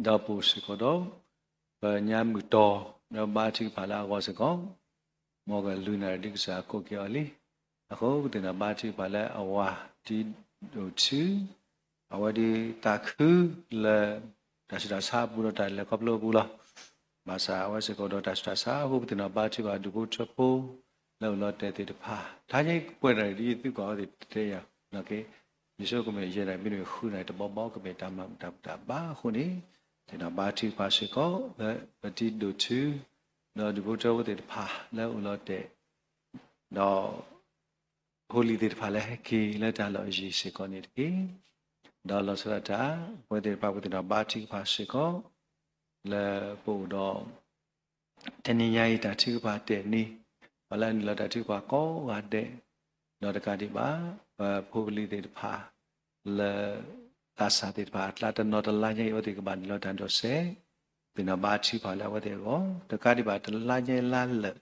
ဒီးပအိၣ်စ့ၢ်ကီးဒီး ပညါမုၢ်တီၤ ဒီးဘါထုကဖၣ်လၢအဂီၢ်စ့ၢ်ကီး မ်ကလုၢ်နၣ်ရံၣ်ဒ်ကစၢ်အကိးက့ၤအီၤလံ. အဃိပသ့ၣ်နီၣ်ဘါထုကဖၣ်လၢ အဝၤတံၤဒိၣ်ထူ အဝဲဒၣ်သးခုလၢ တၢ်ဆူးတၢ်ဆါအပူၤဒီးတၢ်လဲၤခီဖျိအပူၤလီၤ. ဘၣ်ဆၣ်အဝဲစ့ၢ်ကီးဒီးတၢ်ဆူးတၢ်ဆါအဃိ ပသ့ၣ်နီၣ်ဘါထုကဖၣ်ဒူၣ်ဖိထၢဖိ လၢအိၣ်လီၤတဲာ်သ့ၣ်တဖၣ် တဟါညါအံၤပှဲၤနၣ်ရံၣ်ဒ်ယသံကွၢ်အီၤသ့ၣ်တဖၣ်ယၤ နာ်က့ ယဆိကမိၣ်ယဲၢ်နၣ်ရံၣ် မ့တမ့ၢ်ဃုနၣ်ရံၣ်တဘီဘီ ကမ့ၢ်တၢ်မၤမုာ်တၢ်ဘူၣ်တၢ်ဘါအဃိန့ၣ် သ့ၣ်နီၣ်ဘါထုကဖၣ်စ့ၢ်ကီး လၢပတံၤဒိၣ်ထူ ဒီးဒူၣ်ဖိထၢဖိသ့ၣ်တဖၣ်လၢအိၣ်လီၤတဲာ် ဒီး ဖိလံၤသ့ၣ်တဖၣ်လၢဟဲက့ၤလၢတၢ်လီၢ်အယံၤစ့ၢ်ကီးန့ၣ်တက့ၢ်. ဒီးလီၤဆီဒၣ်တၢ် ပဝဲသ့ၣ်တဖၣ်ပသ့ၣ်နီၣ်ဘါထုကဖၣ်စ့ၢ်ကီး လၢပအိၣ်ဒီး တနံၤညါအံၤတၢ်ထုကဖၣ်တဲာ်န့ၣ် ပှၤလၢအနုာ်လီၤတၢ်ထုကဖၣ်ကိးဂၤဒဲး ဒီးတကးဒံးဘၣ် ပဖိပလံၤသ့ၣ်တဖၣ် လၢ သးစၢ်သ့ၣ်တဖၣ်အကျါ တနီၤတလါညါအံၤ အဝဲသ့ၣ်ကဘၣ်နုာ်လီၤတၢ်ဒိးစဲး သ့ၣ်နီၣ်ဘါထုကဖၣ်လၢအဝဲသ့ၣ်အဂီၢ် တကးဒံးဘၣ်တလါညါအံၤလါလၢာ်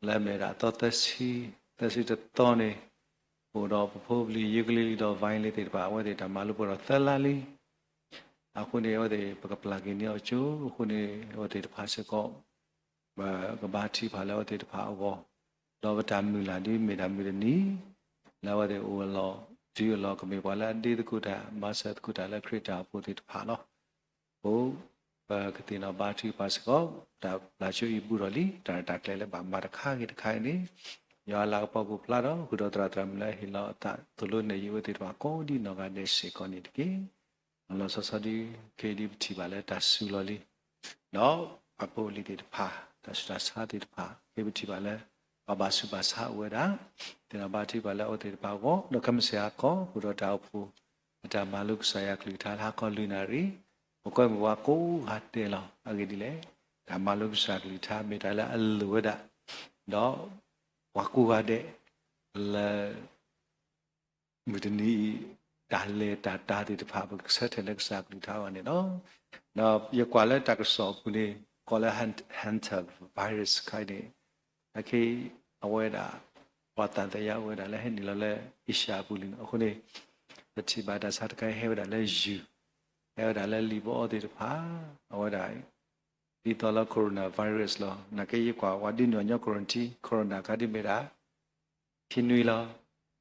လၢအမ့ၢ်ဒၣ်အသီသၢဆံ သၢဆံတသီန့ၣ် အိၣ်ဒီးပဖိပလံၤ ယိကလံၤလံၤဒီး ဝဲလံၤသ့ၣ်တဖၣ် အဝဲသ့ၣ်တၢ်မၤလိပှဲၤဒီးသၢလါလံ အဃိန့ၣ် အဝဲသ့ၣ်ပကပျၢ်က့ၤန့ၢ်အီၤကၠိ အဃိန့ၣ် အဝဲသ့ၣ်တဖၣ်စ့ၢ်ကီး ပကဘါထုကဖၣ်လၢအဝဲသ့ၣ်တဖၣ်အဂီၢ် ဒီးပတၢ်မုၢ်လၢ်ဒ်မ့ၢ်တၢ်မုၢ်တနံၤ လၢအဝဲသ့ၣ်အိၣ်အလီၢ် တုၤအလီၢ်ကမ့ၢ်ပှၤလၢအဒ့သကိးတၢ် မၤစၢၤသကိးတၢ်လၢခရံာ်တၢ်အိၣ်ဖှိၣ်သ့ၣ်တဖၣ်လီၤ. အဃိ ပကသ့ၣ်နီၣ်ဘါထုကဖၣ်စ့ၢ်ကီး တၢ်ပျၢ်ကၠိအံၤဘူးထီၣ်လံ တၢ်ရဲၣ်တၢ်ကျဲၤလၢဘၣ်မၤတခါဂ့ၤတခါဂ့ၤန့ၣ် ယွၤအလၤကပီၤကအိၣ်ဖျါဒီး ဃုာ်ဒီးသရၣ်သရၣ်မုၣ်လၢဟ့ၣ်လီၤအသးသိၣ်လိနဲၣ်ယုာ်အဝဲသ့ၣ်တဖၣ်ကိးဒ်နီၢ်ဂၤဒဲးစ့ၢ်ကီးန့ၣ်တက့ၢ်. လီၤလီၤဆီဆီဒ် ခဲအံၤဒ်ပထံၣ်ဘၣ်လၢတၢ်စူၤလီၤလံ ဒီးပဖိပလံၤသ့ၣ်တဖၣ် တၢ်ဆူးတၢ်ဆါသ့ၣ်တဖၣ် ခဲအံၤပထံၣ်ဘၣ်လၢ ပှၤဘၣ်ဆူးဘၣ်ဆါအိၣ်ဝဲဒၣ် သ့ၣ်နီၣ်ဘါထုကဖၣ်လၢအဝဲသ့ၣ်တဖၣ်အဂီၢ် ဒီးခဲမုၢ်ဆ့ၣ်ဟါခီ ဃုာ်ဒီးတၢ်အိၣ်ဖှိၣ် အတၢ်မၤလိကစၢ်ယွၤကလုၢ်ကထါလၢဟါခီလွံၢ်နၣ်ရံၣ် ပကွဲမုာ်ပှၤကိးဂၤဒဲးလီၤ. အဂ့ၢ်ဒ်လဲၣ်, တၢ်မၤလိကစၢ်ကလုၢ်ကထါမ့ၢ်တၢ်လၢအလိၣ်ဝဲဒၣ် ဒီးပှၤကိးဂၤဒဲး လၢ မုၢ်တနံၤအံၤ တၢ်လဲၤတၢ်တာ်သ့ၣ်တဖၣ် ပကဆၢထၢၣ်လၢကစၢ်ကလုၢ်ကထါအဂီၢ်န့ၣ်လီၤ. ဒီးယကွၢ်လၢတၢ်ကစီၣ်အပူၤန့ၣ် ကိးလၢ hantavirus ခါအံၤန့ၣ် အခဲအံၤ အဝဲဒၣ် ပှၤသံသယအိၣ်ဝဲဒၣ်လၢဟဲနုာ်လီၤလၢ Asia အပူၤလံန့ၣ် အဃိန့ၣ် ပထံၣ်ဘၣ်တၢ်ဆါတခါအံၤဟဲဝဲဒၣ်လၢယုၢ်, ဟဲဝဲဒၣ်လၢလံာ်ဘီအီသ့ၣ်တဖၣ် အဝဲဒၣ် ဒ်သိးလၢ coronavirus လီၤ. နာ်က့ယကွၢ်ဝဲဒ်န့ၣ်အညီ quarantine, corona ခါဒ်မ့ၢ်ဒၣ် ခံနွံလီၤ.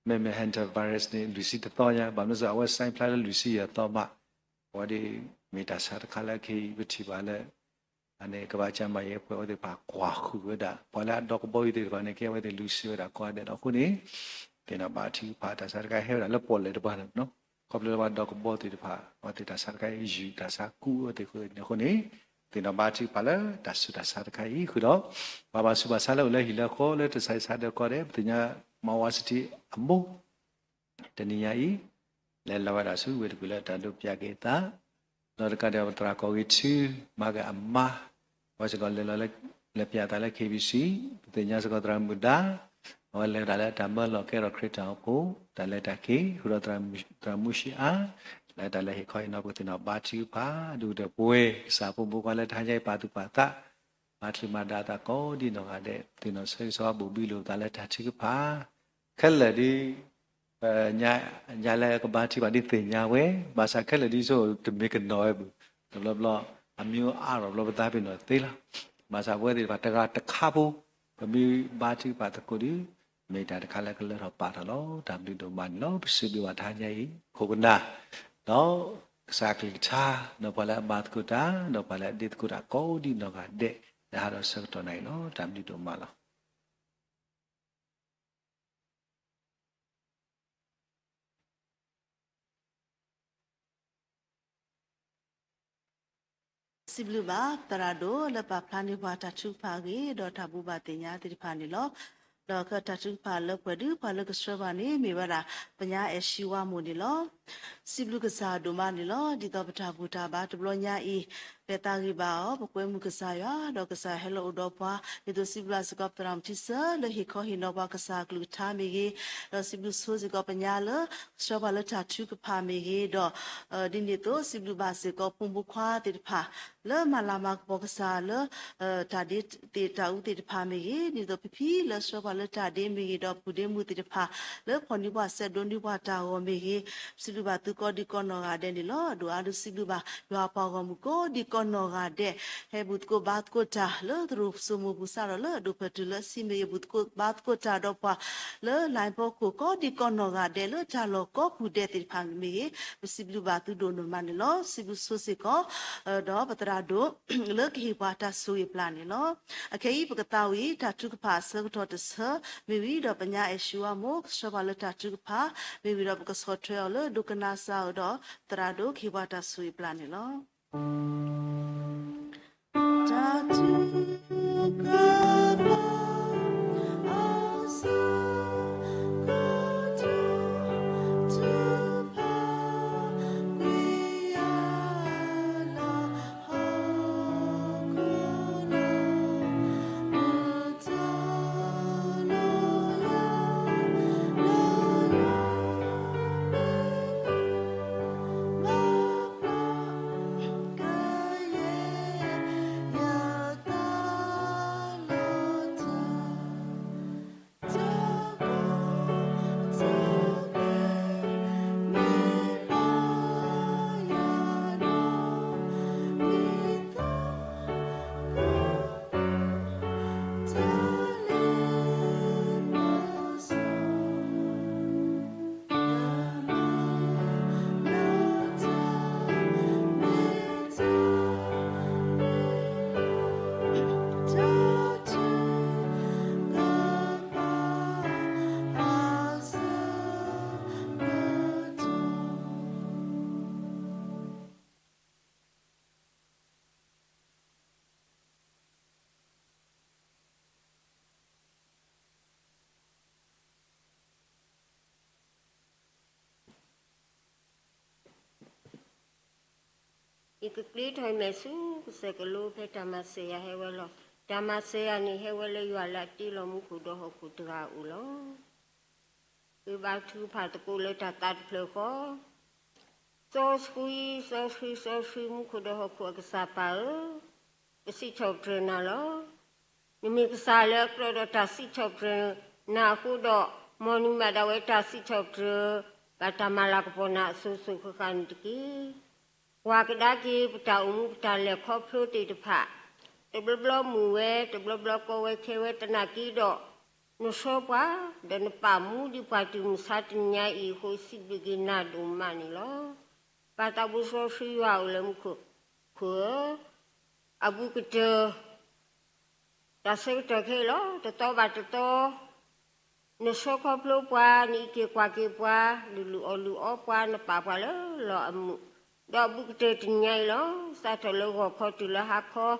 မ့မ့ၢ် hantavirus န့ၣ် လွံၢ်ဆံတသီညါ, ဘၣ်မနုၤစ့ၢ် အဝဲ sign ဖျါလၢလွံၢ်ဆံယဲၢ်သီဘၣ်. အဝဲဒၣ်မ့ၢ်တၢ်ဆါတခါလၢခဲအံၤ ပထံၣ်ဘၣ်လၢ အန့ၣ် ကမ္ဘာ့ကျန်းမာရေးအဖွဲ့ အဝဲသ့ၣ်တဖၣ်ကွၢ်ဃုာ်ဝဲဒၣ် ပှၤလၢအဒီကဘီယူၤသ့ၣ်တဖၣ်န့ၣ် ကဲအဝဲသ့ၣ်လွံၢ်ဆံဝဲဒၣ်ကိးဂၤဒဲးလီၤ. အဃိန့ၣ် သ့ၣ်နီၣ်ဘါထုကဖၣ် တၢ်ဆါတခါဟဲဝဲဒၣ်လၢပီၣ်လဲၣ်တပၤန့ၣ် ခီဖျိလၢပှၤဒီကဘီသ့ၣ်တဖၣ် အဝဲသ့ၣ်တၢ်ဆါတခါအံၤ ယုၢ်တၢ်ဆါကူအဝဲသ့ၣ်အဃိန့ၣ် အဃိန့ၣ် သ့ၣ်နီၣ်ဘါထုကဖၣ်လၢတၢ်ဆူးတၢ်ဆါတခါအံၤဃုာ်ဒီး ပှၤဘၣ်ဆူးဘၣ်ဆါလၢအိၣ်လၢဟံၣ်လၢဃီလၢတၢ်ဆါဟံၣ်ဆါဒၢးကိးဂၤဒဲး ပသ့ၣ်ညါ မီဝါစတံအမိၢ် တနံၤညါအံၤ လဲၤလီၤဝဲဒၣ်ဆူဝ့ၢ်တကူၣ်လၢတၢ်ဒိးပၠးက့ၤအသး ဒီးတကးဒံးဘၣ် သရၣ်ကီၢ်ဂ့ၤထူ မၤက့ၤအမါ အဝဲစ့ၢ်ကီးလဲၤလီၤ လဲၤပၠးအသးလၢ KBC ပသ့ၣ်ညါစ့ၢ်ကီးသရၣ်မုၣ်ဒါ အဝဲလဲၤဝဲဒၣ်လၢတၢ်မၢလီၤကဲထီၣ်ခရံာ်တၢ်အိၣ်ဖှိၣ် တၢ်လဲၤတၢ်က့ၤ ဃုာ်ဒီးသရၣ်မုၣ် သရၣ်မုၣ်ရှံးအါ လၢတၢ်လဲၤဟ့ၣ်ခီဟ့ၣ်နီၤ ပကသ့ၣ်နီၣ်ဘါထုကဖၣ် ဒူၣ်ဒီးပဝဲ ကစၢ်ဖိမုၣ်ဖိခွါလၢတဟါညါအံၤပာ်သူၣ်ပာ်သး မၤချုးမၤဒါအသးကိးဒ်နီၢ်ဂၤဒဲး သ့ၣ်နီၣ်ဆၢဂ့ၤဆၢဝါဘိၣ်ဘံလိာ်ပသးလၢတၢ်ထုကဖၣ် ခဲလၢာ်ဒ် ပညါလၢကဘါထုကဖၣ်ဒ်သ့ၣ်ညါဝဲ ဘၣ်ဆၣ်ခဲလၢာ်ဒ်ဆိတမ့ၢ်ကနီၤဝဲဘၣ် တဘျီဘျီ အမ့ၢ်အါထီၣ်ဘျီပသးပ့ၤနီၣ်သ့လီၤ. ဘၣ်ဆၣ်ပဝဲသ့ၣ်တဖၣ်တဂၤတခါဖိ ပမ့ၢ်ဘါထုကဖၣ်သကိးဒီး မ့ၢ်တၢ်တခါလၢကလၢထီၣ်ပာ်ထီၣ်လီၤ. တၢ်ဘျုးဒိၣ်မးန့ၣ်လီၤ. ပစံးဘျုးဘၣ်တဟါညါအံၤ ခိၣ်ကနၢ် ဒီးကစၢ်ကလုၢ်ကထါ ဒီးပှၤလၢအမၤသကိးတၢ် ဒီးပှၤလၢအဒ့သကိးတၢ်ကိးဒ်နီၢ်ဂၤဒဲး လၢဟါဒီးဆၢကတီၢ်နၤအံၤလီၤ. တၢ်ဘျုးဒိၣ်မးလီၤ. စံးဘျုးဘၣ်သရၣ်ဒိၣ်လၢပာ်ဖျါန့ၢ်ပှၤတၢ်ထုကဖၣ်အဂ့ၢ် ဒီးတၢ်ဘိးဘၣ်သ့ၣ်ညါသ့ၣ်တဖၣ်န့ၣ်လီၤ. ဒီးတၢ်ထုကဖၣ်လၢပှဲၤဒုးပှၤလၢကဆှၢဘၣ်န့ၣ် မ့ၢ်ဝဲဒၣ် ပညါအဲၣ်ဆံဝါမိၢ်န့ၣ်လီၤ. စံးဘျုးကစၢ်ဒိၣ်မးန့ၣ်လီၤ. ဒ်သိးပတၢ်ဘူၣ်တၢ်ဘါတဘျီညါအံၤ ပသးဂံၢ်ဘါအီၤ ပကွဲမုာ်ကစၢ်ယွၤ ဒီးကစၢ်ဟဲလၢအိၣ်ဒီးပှၤ ဒ်သိးစံးဘျုးစ့ၢ်ကီးပသရၣ်မုၣ်ထံဆၢ လၢဟ့ၣ်ခီဟ့ၣ်နီၤပှၤကစၢ်ကလုၢ်ကထါမ့ၢ်ဂ့ၤ, ဒီးစံးဘျုးဆိစ့ၢ်ကီးပညါလၢ ဆှၢပှၤလၢတၢ်ထုကဖၣ်မ့ၢ်ဂ့ၤ, ဒီး ဒ်န့ၣ်အသိး စံးဘျုးဘၣ်စ့ၢ်ကီးဖိမုၣ်ဖိခွါသ့ၣ်တဖၣ် လၢမၤလၤမၤကပီၤကစၢ်လၢ တၢ်ဒ့တၢ်အူသ့ၣ်တဖၣ်မ့ၢ်ဂ့ၤ, ဒ်သိးဖံဖံလၢဆှၢပှၤလၢတၢ်ဒ့မ့ၢ်ဂ့ၤ, ဒီးပုၢ်ဒ့မုၣ်သ့ၣ်တဖၣ် လၢဖီၣ်န့ၢ်ပှၤစဲးဒိးန့ၢ်ပှၤတၢ်ဂီၤမ့ၢ်ဂ့ၤ, စံးဘျုးဘၣ်သုကိးဒံကိးနီၢ်ဂၤဒဲးန့ၣ်လီၤ. ဒိၣ်အါဒိၣ်စံးဘျုးဘၣ် ယွၤအပှၤဂီၢ်မုၢ်ကိးဒံကိးနီၢ်ဂၤဒဲး ဟဲဘူၣ်သကိးဘါသကိးတၢ်လၢသရိာ်စိမိၤပူၤစးထီၣ်လၢအဒိၣ်ဖျၢၣ်တုၤလၢအဆံးမ့ၢ်ဂ့ၤ ဘူၣ်သကိးဘါသကိးတၢ်ဒီးပှၤလၢ လိုင်း ဖီခိၣ် ကိးဒံကိးနီၢ်ဂၤဒဲးလၢတၢ်လီၢ်ကိးပူၤဒဲးသ့ၣ်တဖၣ်မ့ၢ်ဂ့ၤ ပစံးဘျုးဘၣ်သုဒိၣ်နီၢ်မးန့ၣ်လီၤ. စံးဘျုးဆိစ့ၢ်ကီး ဒီးပသရၣ်ဒိၣ် လၢကဟ့ၣ်ပှၤတၢ်ဆိၣ်ဂ့ၤပျၢ်န့ၣ်လီၤ. အခဲအံၤ ပကသးဝံၣ်တၢ်ထုကဖၣ်အဆၢကတီၢ်တဆၢ မ့ၢ်ဝံၤဒီးပညါအဲၣ်ၡူဝါမိၢ် ကဆှၢပှၤလၢတၢ်ထုကဖၣ် မ့ၢ်ဝံၤဒီးပကဆီၣ်ထွဲအီၤလၢဒိကနၣ်စၢ်အၢဒီး သရၣ်ဒိၣ်ကဟ့ၣ်ပှၤတၢ်ဆိၣ်ဂ့ၤပျၢ်န့ၣ်လီၤ. တၢ်ထုကဖၣ် အဆၢကတီၢ် ထုကဖၣ် ကွံာ်အါလၢ ယကကျ့ထီၣ်အမဲာ်ဆူကစၢၢ်ကလိဖဲတၢ်မၤစၢၤယၤဟဲဝဲလီၤ. တၢ်မၤစၢၤယၤန့ၣ် ဟဲဝဲလၢယွၤလၢအတ့လီၤမူခိၣ်ဒီးဟီၣ်ခိၣ်တဂၤအအိၣ်လီၤ. ဃ့ဘါထုကဖၣ်သကိးလၢတၢ်သးတဖျၢၣ်ဃီ, စီဆှံ, စီဆှံ, စီဆှံ, မူခိၣ်ဒီးဟီၣ်ခိၣ်အကစၢ်ပၢ်ဧၢ, ပစံးထီၣ်ပတြၢၤနၤလီၤ. နမ့ၢ်ကစၢ်လၢအကြၢးဒီးတၢ်စံးထီၣ်ပတြၢၤနၤအဃိဒီး, မ်နမၤဒၣ်ဝဲတၢ်စံးထီၣ်ပတြၢၤ ဘၣ်တၢ်မၤလၤကပီၤနၤအစိၤစိၤဃၣ်ဃၣ်န့ၣ်တက့ၢ်. ကွၢ်ကဒါက့ၤပတၢ်အိၣ်မူပတၢ်လဲၤခီဖျိသ့ၣ်တဖၣ်, တဘျီဘျီမုာ်ဝဲ, တဘျီဘျီကီဝဲခဲဝဲသနာ်က့ဒီး, နဆှၢပှၤ, ဒီးနပာ်မူဒံးပှၤတုၤမုၢ်ဆါတနံၤညါအံၤအဃိ စံးဘျုးက့ၤနၤဒိၣ်မးန့ၣ်လီၤ. ပၢ်သးဘိစီဆှံယွၤအိၣ်လၢမူခိၣ်, ခိၣ်ဧၢ, အဘူးကတၢၢ် တၢ်ဆၢကတီၢ်ခဲအံၤလီၤ. တသီဘၣ်တသီ နဆှၢခီဖျိပှၤ, နအံးက့ၤကွၢ်က့ၤပှၤ, လုၢ်လုၢ်အီၣ်လုၢ်အီပှၤ, နပာ်ပှၤလၢလီၢ်အမုာ်, ဒီးအဘူးကတၢၢ်တနံၤညါအံၤလီၤ. စးထီၣ်လၢဂီၤခီတုၤလၢဟါခီ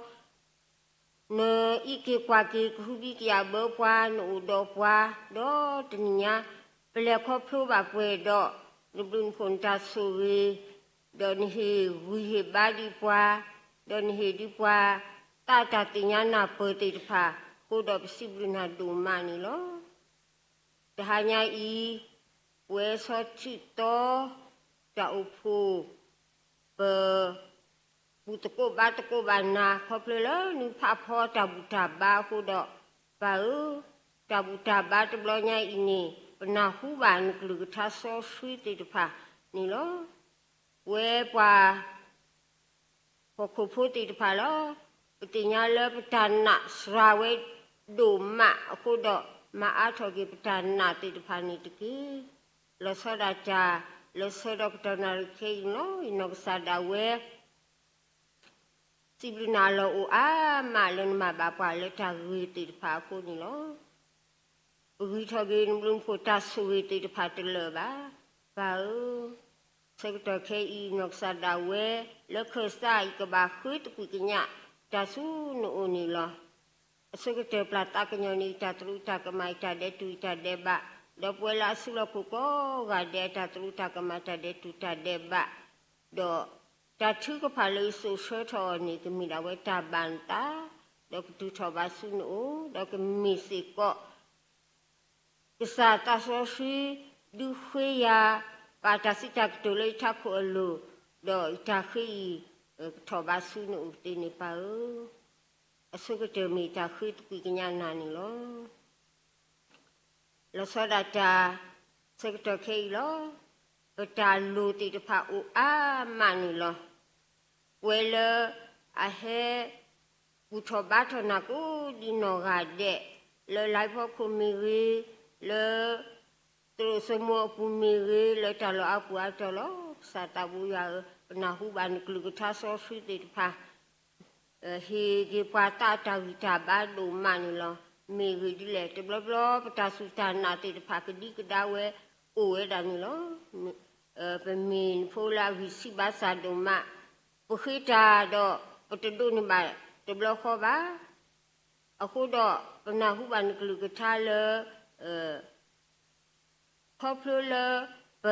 နအံးက့ၤကွၢ်က့ၤကဟုဘံကယာ်ဘၢပှၤ, နအိၣ်ဒီးပှၤ, ဒီးတနံၤညါ ပလဲၤခီဖျိဘၣ်ပှဲၤဒီး နဘျုးနဖှိၣ်နတၢ်ဆိၣ်ဂ့ၤ, ဒီးနဟ့ၣ်ဂံၢ်ဟ့ၣ်ဘါဒံးပှၤ, ဒီးနဟ့ၣ်ဒံးပှၤ သးတၢ်သ့ၣ်ညါနၢ်ပၢၢ်သ့ၣ်တဖၣ်အဃိဒီး ပစံးဘျုးနၤဒိၣ်မးန့ၣ်လီၤ. တဟါညါအံၤ ပဝဲဆီထံၣ်သီ တၢ်အိၣ်ဖှိၣ် ပ ဘူၣ်သကိးဘါသကိးဘၣ်နၤ ခီဖျိလၢနဖးဖီတၢ်ဘူၣ်တၢ်ဘါအဃိဒီး, ပၢ်ဧၢ, တၢ်ဘူၣ်တၢ်ဘါတဘျီညါအံၤန့ၣ် ပနၢ်ဟူဘၣ်နကလုၢ်ကထါစီဆှံသ့ၣ်တဖၣ်န့ၣ်လီၤ. ပဝဲပှၤ ဟီၣ်ခိၣ်ဖိသ့ၣ်တဖၣ်လီၤ. ပသ့ၣ်ညါလၢပတၢ်နာ်စှၤဝဲဒိၣ်မးအဃိဒီး, မၤအါထီၣ်က့ၤပတၢ်နာ်သ့ၣ်တဖၣ်န့ၣ်တက့ၢ်. လီၤဆီဒၣ်တၢ် လၢဆၢကတီၢ်နၣ်ရံၣ်ခဲအံၤန့ၣ်လီၤ. ယနီၢ်ကစၢ်ဒၣ်ဝဲ စံးဘျုးနၤအလီၢ်အိၣ်အါမးလၢနမၤဘၣ်ပှၤလၢတၢ်ဂ့ၤသ့ၣ်တဖၣ်အဃိန့ၣ်လီၤ. ပဂံၢ်ထီၣ်က့ၤနဘျုးနဖှိၣ်တၢ်ဆိၣ်ဂ့ၤသ့ၣ်တဖၣ်တလၢာ်ဘၣ်. ပၢ်ဧၢ, ဆၢကတီၢ်ခဲအံၤ နီၢ်ကစၢ်ဒၣ်ဝဲ လၢခၢၣ်စးအံၤ ကဘၣ်ဃ့သကွံာ်ကညးတၢ်ဆူနအိၣ်န့ၣ်လီၤ. အဆိကတၢၢ်ပျၢ်သးကညီၤန့ၢ် တၢ်သရူးတၢ်ကမၣ် တၢ်ဒဲးတူၢ်တၢ်ဒဲးဘး, ဒီးပဝဲလၢအစုလီၢ်ခိၣ်ကိးဂၤဒဲး တၢ်သရူးတၢ်ကမၣ် တၢ်ဒဲးတူၢ်တၢ်ဒဲးဘး, ဒီးတၢ်ထုကဖၣ်လၢယစိာ်ဆှၢထီၣ်အီၤန့ၣ် ကမ့ၢ်ဒၣ်ဝဲတၢ်ဘၣ်နသး, ဒီးကတုၤထီၣ်ဘါဆူနအိၣ်, ဒီးကမ့ၢ်စ့ၢ်ကီး ကစၢ်သးစီဆှံ ဒုးဃ့ယၤ, ပာ်တၢ်စံးတၢ်ကတိၤလၢယထးခိၣ်အလိၤ, ဒီးယတၢ်ဃ့အံၤ ကထီၣ်ဘါဆူနအိၣ်ကသ့န့ၣ်ပၢ်ဧၢ, အဆိကတၢၢ်မ့ၢ်တၢ်ဃ့သကွံာ်ကညးနၤန့ၣ်လီၤ. လီၤဆီဒၣ်တၢ် ဆၢကတီၢ်ခဲအံၤလီၤ. ပတၢ်လိၣ်သ့ၣ်တဖၣ်အိၣ်အါမးန့ၣ်လီၤ. ပဝဲလၢအဟဲဘူၣ်ထီၣ်ဘါထီၣ်နၤကိးဒံနီၢ်ဂၤဒဲး, လၢလါဖီခိၣ်မ့ၢ်ဂ့ၤ, လၢသရိာ်စိမိၤအပူၤမ့ၢ်ဂ့ၤ, လၢတၢ်လီၢ်အါပူၤအါတီၤလီၤ. ကစၢ်သးဘိယွၤဧၢ, ပနၢ်ဟူဘၣ်နကလုၢ်ကထါစီဆှံသ့ၣ်တဖၣ် ဟ့ၣ်က့ၤပှၤသးအတၢ်ဂံၢ်တၢ်ဘါဒိၣ်မးန့ၣ်လီၤ. မ့ၢ်ဂ့ၢ်ဒ်လဲၣ်, တဘျီဘျီပတၢ်စူၢ်တၢ်နာ်သ့ၣ်တဖၣ်ကဒံကဒါဝဲအိၣ်ဝဲဒၣ်န့ၣ်လီၤ. ပမ့ၢ်နဖိလၢအဂံၢ်ဆံးဘါစၢ်ဒိၣ်မး, ပဃ့တၢ်ဒီးပတဒိးန့ၢ်ဘၣ်တဘျီဃီဘၣ်. အဃိဒီးပနၢ်ဟူဘၣ်နကလုၢ်ကထါလၢ ခီဖျိလၢပ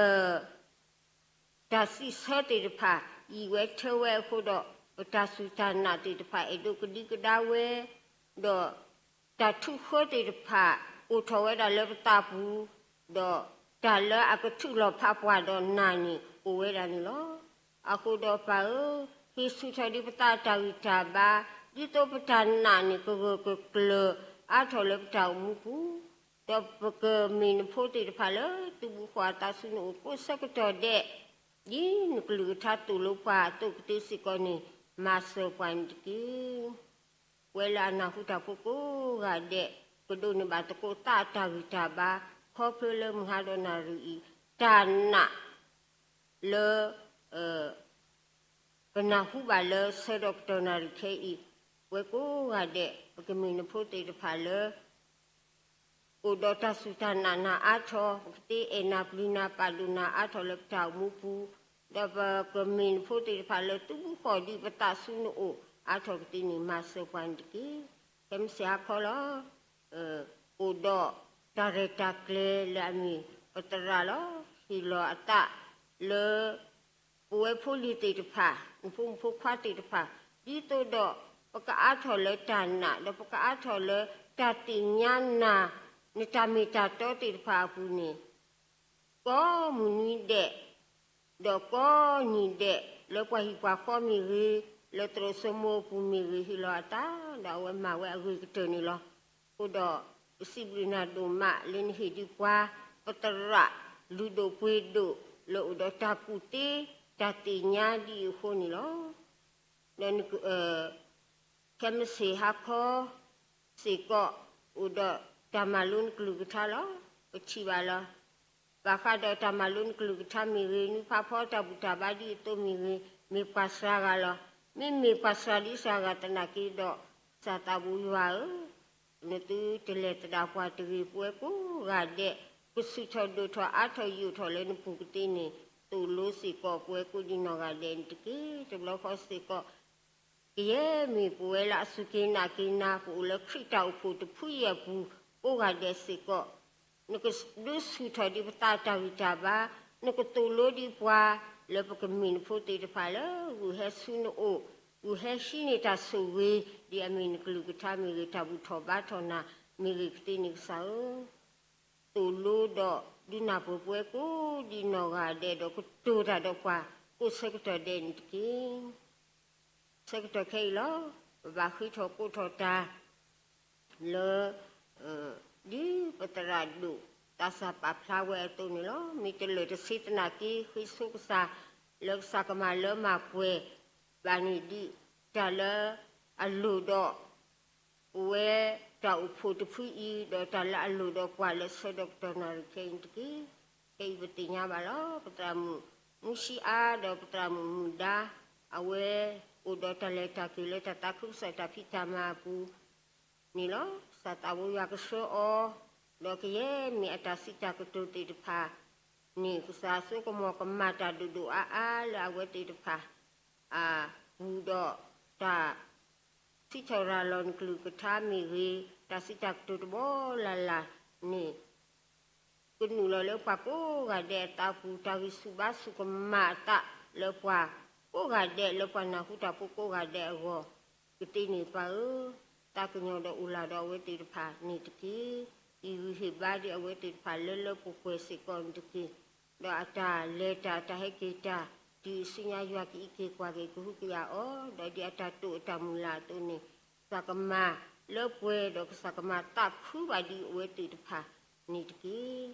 တၢ်စံးဆၢသ့ၣ်တဖၣ် ယံာ်ဝဲထၢဝဲအဃိဒီး, ပတၢ်စူၢ်တၢ်နာ်သ့ၣ်တဖၣ်အဲၣ်ဒိးကဒံကဒါဝဲ, ဒီးတၢ်ထုးဃၢသ့ၣ်တဖၣ်အိၣ်ထီၣ်ဝဲဒၣ်လၢပသးပူၤ, ဒီးတၢ်လၢအကထုးလီၤဖးပှၤဒီးနာ်န့ၣ်အိၣ်ဝဲဒၣ်န့ၣ်လီၤ. အဃိဒီးပၢ်ဧၢ, ဟ့ၣ်ဆူၣ်ထီၣ်ဒံးပသးအတၢ်ဂံၢ်တၢ်ဘါ, ဒ်သိးပတၢ်နာ်န့ၣ်ကဂၢၢ်ကကျၢၤအါထီၣ်လၢပတၢ်အိၣ်မူပူၤ, ဒီးပကမ့ၢ်နဖိသ့ၣ်တဖၣ်လၢသုးဘူးဃီအသးဆူနအိၣ်ကိးဆၢကတီၢ်ဒဲး, ဒ်နကလုၢ်ကထါသိၣ်လိပှၤအသိးကသ့စ့ၢ်ကီးန့ၣ်, မၤစၢၤပှၤန့ၣ်တက့ၢ်. ပဝဲလၢအနၢ်ဟူတၢ်ဖိကိးဂၤဒဲး, ကဒိးန့ၢ်ဘၣ်သကိးသးအတၢ်ဂံၢ်တၢ်ဘါ, ခီဖျိလၢမုၢ်ဟါဒီးနၣ်ရံၣ်အံၤ, တၢ်နာ်လၢ ပနၢ်ဟူဘၣ်လၢဆၢကတီၢ်နၣ်ရံၣ်ခဲအံၤ, ပဝဲကိးဂၤဒဲး ပကမ့ၢ်နဖိသ့ၣ်တဖၣ်လၢ အိၣ်ဒီးတၢ်စူၢ်တၢ်နာ်နၤအါထီၣ်, ပကသ့အဲၣ်နၤပျံၤနၤပာ်ဒိၣ်နၤအါထီၣ်လၢပတၢ်အိၣ်မူပူၤ, ဒီးပကမ့ၢ်နဖိသ့ၣ်တဖၣ်လၢသုးဘူးဃီၣ်ဒံးပသးဆူနအိၣ်အါထီၣ်ကသ့န့ၣ် မၤစၢၤပှၤန့ၣ်တက့ၢ်. ခဲမုၢ်ဆ့ၣ်ဟါခီလီၤ. အိၣ်ဒီးတၢ်ရဲၣ်တၢ်ကျဲၤလၢအမ့ၢ်ပသရၣ်လီၤ. ဟ့ၣ်လီၤအသးလၢ ပဝဲဖိလံၤသ့ၣ်တဖၣ်, နဖိမုၣ်ဖိခွါသ့ၣ်တဖၣ်, ဒ်သိးဒီးပကအါထီၣ်လၢတၢ်နာ်, ဒီးပကအါထီၣ်လၢတၢ်သ့ၣ်ညါနၤ, နတၢ်မ့ၢ်တၢ်တီသ့ၣ်တဖၣ်အပူၤန့ၣ်, ကိးမုၢ်နွံဒဲး, ဒီးကိးနံၤဒဲး, လၢပှၤဟံၣ်ပှၤဃီမ့ၢ်ဂ့ၤ, လၢသရိာ်စိမိၤအပူၤမ့ၢ်ဂ့ၤ, ဟ့ၣ်လီၤအသး, ဒီးအဝဲမၤဝဲအဂ့ၤကတၢၢ်န့ၣ်လီၤ. အဃိဒီး ပစံးဘျုးနၤဒိၣ်မးလၢနဟ့ၣ်ဒံးပှၤ ပသရၣ်လုၢ်ဒိၣ်ပှ့ၤဒိၣ်လၢအိၣ်ဒီးတၢ်ကူၣ်သ့ တၢ်သ့ၣ်ညါဒ်အံၤအဃိန့ၣ်လီၤ. ဒီး ခဲမုၢ်ဆ့ၣ်ဟါခီစ့ၢ်ကီး အိၣ်ဒီးတၢ်မၤလိနကလုၢ်ကထါလီၤ. ပထံၣ်ဘၣ်လီၤ. ဘၣ်ဃးဒီးတၢ်မၤလိနကလုၢ်ကထါမ့ၢ်ဂ့ၤ, နုၢ်ဖးဖီတၢ်ဘူၣ်တၢ်ဘါဒ်အသိးမ့ၢ်ဂ့ၤ, မ့ၢ်ပှၤစှၤဂၤလီၤ. မ့မ့ၢ်ပှၤစှၤဒံးစှၤဂၤသနာ်က့ဒီး, ကစၢ်သးဘိယွၤဧၢ, နသုတလဲၤသဒၣ်ပှၤတဂ့ၤ, ပဝဲကိးဂၤဒဲး ကဆူၣ်ထီၣ်ဒိၣ်ထီၣ်အါထီၣ်ယိာ်ထီၣ်လၢနပူၤကသ့န့ၣ်, သိၣ်လိစ့ၢ်ကီးပဝဲကိးဒံးနီၢ်ဂၤဒဲးန့ၣ်တက့ၢ်. တဘျီဃီစ့ၢ်ကီး ကယဲၢ်မ့ၢ်ပဝဲလၢအစူၢ်က့ၤနာ်က့ၤနၤ ပအိၣ်လၢခရံာ်တၢ်အိၣ်ဖှိၣ်တဖုအံၤအပူၤ ကိးဂၤဒဲးစ့ၢ်ကီး, နကဒုးဆူၣ်ထီၣ်ဒံးပသးတၢ်ဂံၢ်တၢ်ဘါ, နကသိၣ်လိဒံးပှၤ လၢပကမ့ၢ်နဖိသ့ၣ်တဖၣ်လၢ ဂုာ်ဟဲဆူနအိၣ်, ဂုာ်ဟဲဟံးန့ၢ်တၢ်ဆိၣ်ဂ့ၤ, ဒ်အမ့ၢ်နကလုၢ်ကထါမ့ၢ်ဂ့ၤ, တၢ်ဘူၣ်ထီၣ်ဘါထီၣ်နၤမ့ၢ်ဂ့ၤကသ့န့ၣ် ကစၢ်ဧၢ, သိၣ်လိဒီးဒုးနၢ်ပၢၢ်ပဝဲကိးဒံးနီၢ်ဂၤဒဲးဒီး ကတိၤတၢ်ဒီးပှၤ ကိးဆၢကတီၢ်ဒဲးန့ၣ်တက့ၢ်. ဆၢကတီၢ်ခဲအံၤလီၤ. ပဘၣ်ဃ့ထီၣ်ကိးထီၣ်တၢ် လၢ ဒ်ပသရၣ်ဒိၣ် သးစၢ်ပာ်ဖျါဝဲအသိးန့ၣ်လီၤ. မ့ၢ်တလၢာ်တဆ့သနာ်က့ ဃ့ဆိကစၢ် လၢကစၢ်ကမၤလၢမၤပှဲၤဘၣ်န့ၣ်ဒံး တၢ်လၢအလိၣ်ဒီး ပဝဲတၢ်အိၣ်ဖှိၣ်တဖုအံၤ ဒီးတၢ်လၢအလိၣ်ဒီးပှၤလၢဆၢကတီၢ်နၣ်ရံၣ်ခဲအံၤန့ၣ်တက့ၢ်. ခဲအံၤပသ့ၣ်ညါဘၣ်လီၤ. ပသရၣ်မုၣ်မူဆံအါ ဒီးပသရၣ်မုၣ်မုၢ်ဒါ အဝဲအိၣ်ဒီးတၢ်လဲၤတၢ်က့ၤလၢတၢ်သးခုကစီၣ်တၢ်ဖံးတၢ်မၤအပူၤ န့ၣ်လီၤ. ကစၢ်သးဘိယွၤကဆှၢအီၤ, ဒီးကယဲၢ်မ့ၢ်အတၢ်စံးတၢ်ကတိၤသ့ၣ်တဖၣ်န့ၣ် ကစၢ်ဆိကမိၣ်ကမၤတၢ်ဒိၣ်ဒိၣ်အါအါလၢအဝဲသ့ၣ်တဖၣ်အပူၤဒီး တၢ်စံးထီၣ်ရၤလီၤနကလုၢ်ကထါမ့ၢ်ဂ့ၤ, တၢ်စံးတၢ်ကတိၤတဘီလၢ်လၢ်န့ၣ် ကနုာ်လီၤလၢပှၤကိးဂၤဒဲးအသးပူၤ, တၢ်ဂံၢ်ဆူၣ်ဘါဆူၣ်ကမၤအသးလၢပှၤကိးဂၤဒဲး လၢပှၤနၢ်ဟူတၢ်ဖိကိးဂၤဒဲးအဂီၢ်ကသ့န့ၣ် ပၢ်ဧၢ, သးကညီၤဒီးအိၣ်လၢ်ဒီးအဝဲသ့ၣ်တဖၣ်န့ၣ်တက့ၢ်. ဟ့ၣ်ဂံၢ်ဟ့ၣ်ဘါဒံးအဝဲသ့ၣ်တဖၣ်လၢလၢပှဲၤပှဲၤစ့ၢ်ကီးန့ၣ်တက့ၢ်. ဒီးအတၢ်လဲၤတၢ် အတၢ်ဟဲက့ၤတၢ် တုၤအစုညါယွၤကအံးက့ၤကွၢ်က့ၤကဟုကယာ်အီၤ, ဒီးဒ်အတၢ်တိာ်အတၢ်မုၢ်လၢ်အသိးန့ၣ် ကစၢ်ကမၤလၢပှဲၤ ဒီးကစၢ်ကမၤသးခုဘၣ်ဒံးအဝဲသ့ၣ်တဖၣ်န့ၣ်တက့ၢ်.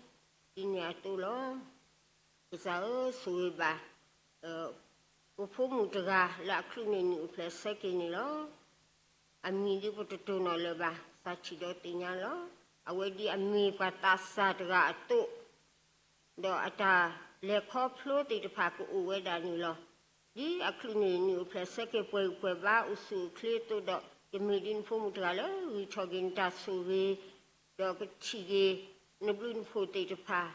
ဒ်န့ၣ်အသိးလီၤ. ကစၢ်ဧၢ, ဆိၣ်ဂ့ၤဘၣ် ပဖိမုၣ်တဂၤလၢအချုးန့ၢ်နံၣ်အိၣ်ဖျဲၣ်ဆၢက့ၤန့ၣ်လီၤ. အမံၤဒ်ပတတိၢ်နီၣ်လၢၤဘၣ်, သးထံၣ်ဒီးသ့ၣ်ညါလီၤ. အဝဲဒ်အမ့ၢ်ပှၤသးစၢ်တဂၤအသိး ဒီးအတၢ်လဲၤခီဖျိသ့ၣ်တဖၣ်ကအိၣ်ဝဲဒၣ်န့ၣ်လီၤ. ဒ်အချုးန့ၢ်နံၣ်အိၣ်ဖျဲၣ်ဆၢက့ၤပှဲၤဂံၢ်ပှဲၤဘါအိၣ်ဆူၣ်အိၣ်ချ့အသိးဒီး ကမ့ၢ်ဒ်နဖိမုၣ်တဂၤလၢဂံၢ်ထီၣ်က့ၤနတၢ်ဆိၣ်ဂ့ၤ, ဒီးကထံၣ်က့ၤနဘျုးနဖှိၣ်သ့ၣ်တဖၣ်,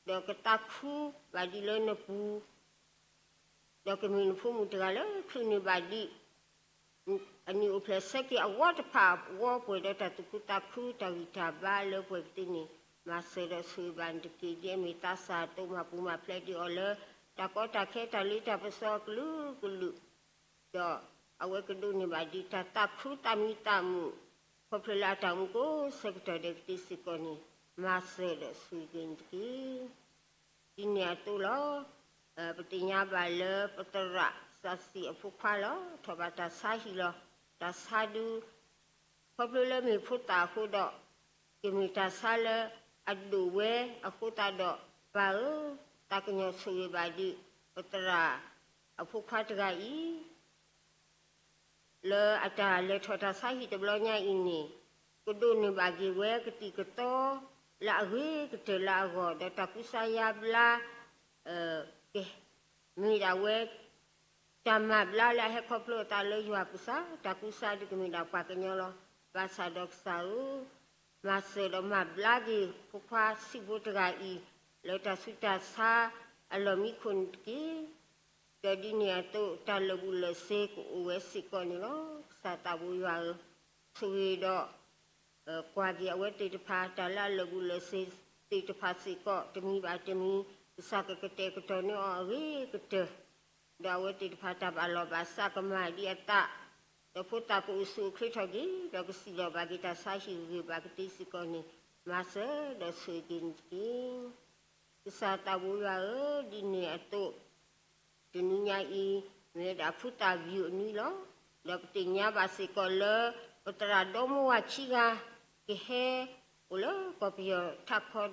ဒီးကသးခုဘၣ်ဒ်လၢနပူၤ ဒီးကမ့ၢ်နဖိမုၣ်တဂၤလၢချုးန့ၢ်ဘၣ်ဒ် အနံၣ်အိၣ်ဖျဲၣ်ဆၢက့ၤအဝီတဖၣ်အဝီ ပှဲၤဒီးတၢ်သူၣ်ခုသးခုတၢ်ဂံၢ်တၢ်ဘါလၢပှဲၤကသ့န့ၣ်, မၤစၢၤဒီးဆိၣ်ဂ့ၤဘၣ်နတက့ၢ်. ဒ်အမ့ၢ်သးစၢ်အသိး မၤပူၤမၤဖျဲးဒံးအီၤလၢ တၢ်ကီတၢ်ခဲတၢ်လ့တၢ်ပစီအကလုာ်ကလုာ်, ဒီးအဝဲကဒိးန့ၢ်ဘၣ်ဒ်တၢ်သးခုသးမံသးမုာ်, ခီဖျိလၢအတၢ်အိၣ်မူကိးဆၢကတီၢ်ဒဲးကသ့စ့ၢ်ကီးန့ၣ်, မၤစၢၤဒီးဆိၣ်ဂ့ၤက့ၤနတက့ၢ်. ဒ်န့ၣ်အသိးလီၤ. ပသ့ၣ်ညါဘၣ်လၢပသရၣ်စီၤစံၣ်အဖိခွါလီၤ ထီၣ်ဘၣ်တၢ်ဆါဟံၣ်လီၤ. တၢ်ဆါဒု ခီဖျိလၢမ့ၢ်ဖိသၣ်အဃိဒီး ကမ့ၢ်တၢ်ဆါလၢအဒိၣ်ဝဲအဃိသတးဒီး ပၢ်ဧၢ, သးကညီၤဆိၣ်ဂ့ၤဘၣ်ဒံး ပသရၣ်အဖိခွါတဂၤအံၤ လၢအတၢ်လဲၤထီၣ်တၢ်ဆါဟံၣ်တဘျီညါအံၤန့ၣ်, ကဒိးန့ၢ်ဘၣ်က့ၤဝဲကသံၣ်ကသီ လၢအဂ့ၤကတၢၢ်လၢအဂီၢ် ဒီးတၢ်ကူစါယါဘျါ ကမ့ၢ်ဒၣ်ဝဲ တၢ်မၤဘျါလၢအဟဲခီဖျိအသးလၢယွၤပူၤစ့ၢ်, တၢ်ကူစါဒုကမ့ၢ်ဒၣ်ပှၤကညီလီၤ. ဘၣ်ဆၣ်ဒီးကစၢ်ဧၢ, မၤစၢၤဒီးမၤဘျါက့ၤဖိခွါဆံးဖိတဂၤအံၤ လၢတၢ်ဆူးတၢ်ဆါအလီၢ်မံခိၣ်န့ၣ်တက့ၢ်. ဒီးဒ်န့ၣ်အသိး တၢ်လၢာ်ဘူၣ်လၢာ်စ့ကအိၣ်ဝဲစ့ၢ်ကီးန့ၣ်လီၤ. ကစၢ်သးဘိယွၤဧၢ, ဆိၣ်ဂ့ၤဒီး ကွၢ်က့ၤအဝဲသ့ၣ်တဖၣ် တၢ်လၢအလၢာ်ဘူၣ်လၢာ်စ့သ့ၣ်တဖၣ်စ့ၢ်ကီး တမံၤဘၣ်တမံၤ ကစၢ်ကကတဲာ်ကတီၤန့ၢ်အီၤအဂ့ၤကတၢၢ်, ဒီးအဝဲသ့ၣ်တဖၣ်တၢ်ဘၣ်လီၢ်ဘၣ်စးကမၣ်ဒံးအသး, ဒီးဖိသၣ်ကအိၣ်ဆူၣ်အိၣ်ချ့ထီၣ်က့ၤ ဒီးကစံၣ်လီၤဘၣ်က့ၤတၢ်ဆါဟံၣ်ဂ့ၤဘၣ်ကသ့စ့ၢ်ကီးန့ၣ်, မၤစၢၤဒီးဆိၣ်ဂ့ၤက့ၤန့ၣ်တက့ၢ်. ကစၢ်သးဘိယွၤဧၢ, ဒ်န့ၣ်အသိး တနွံညါအံၤ မ့ၢ်ဝဲဒၣ်ဖုသၣ်ဘံၣ်အနွံလီၤ. ဒီးပသ့ၣ်ညါဘၣ်စ့ၢ်ကီးလၢ ပသရၣ်ဒီမါဝၤခံဂၤ ကဟဲအိၣ်လၢကီၢ်ပယီၤထးခီ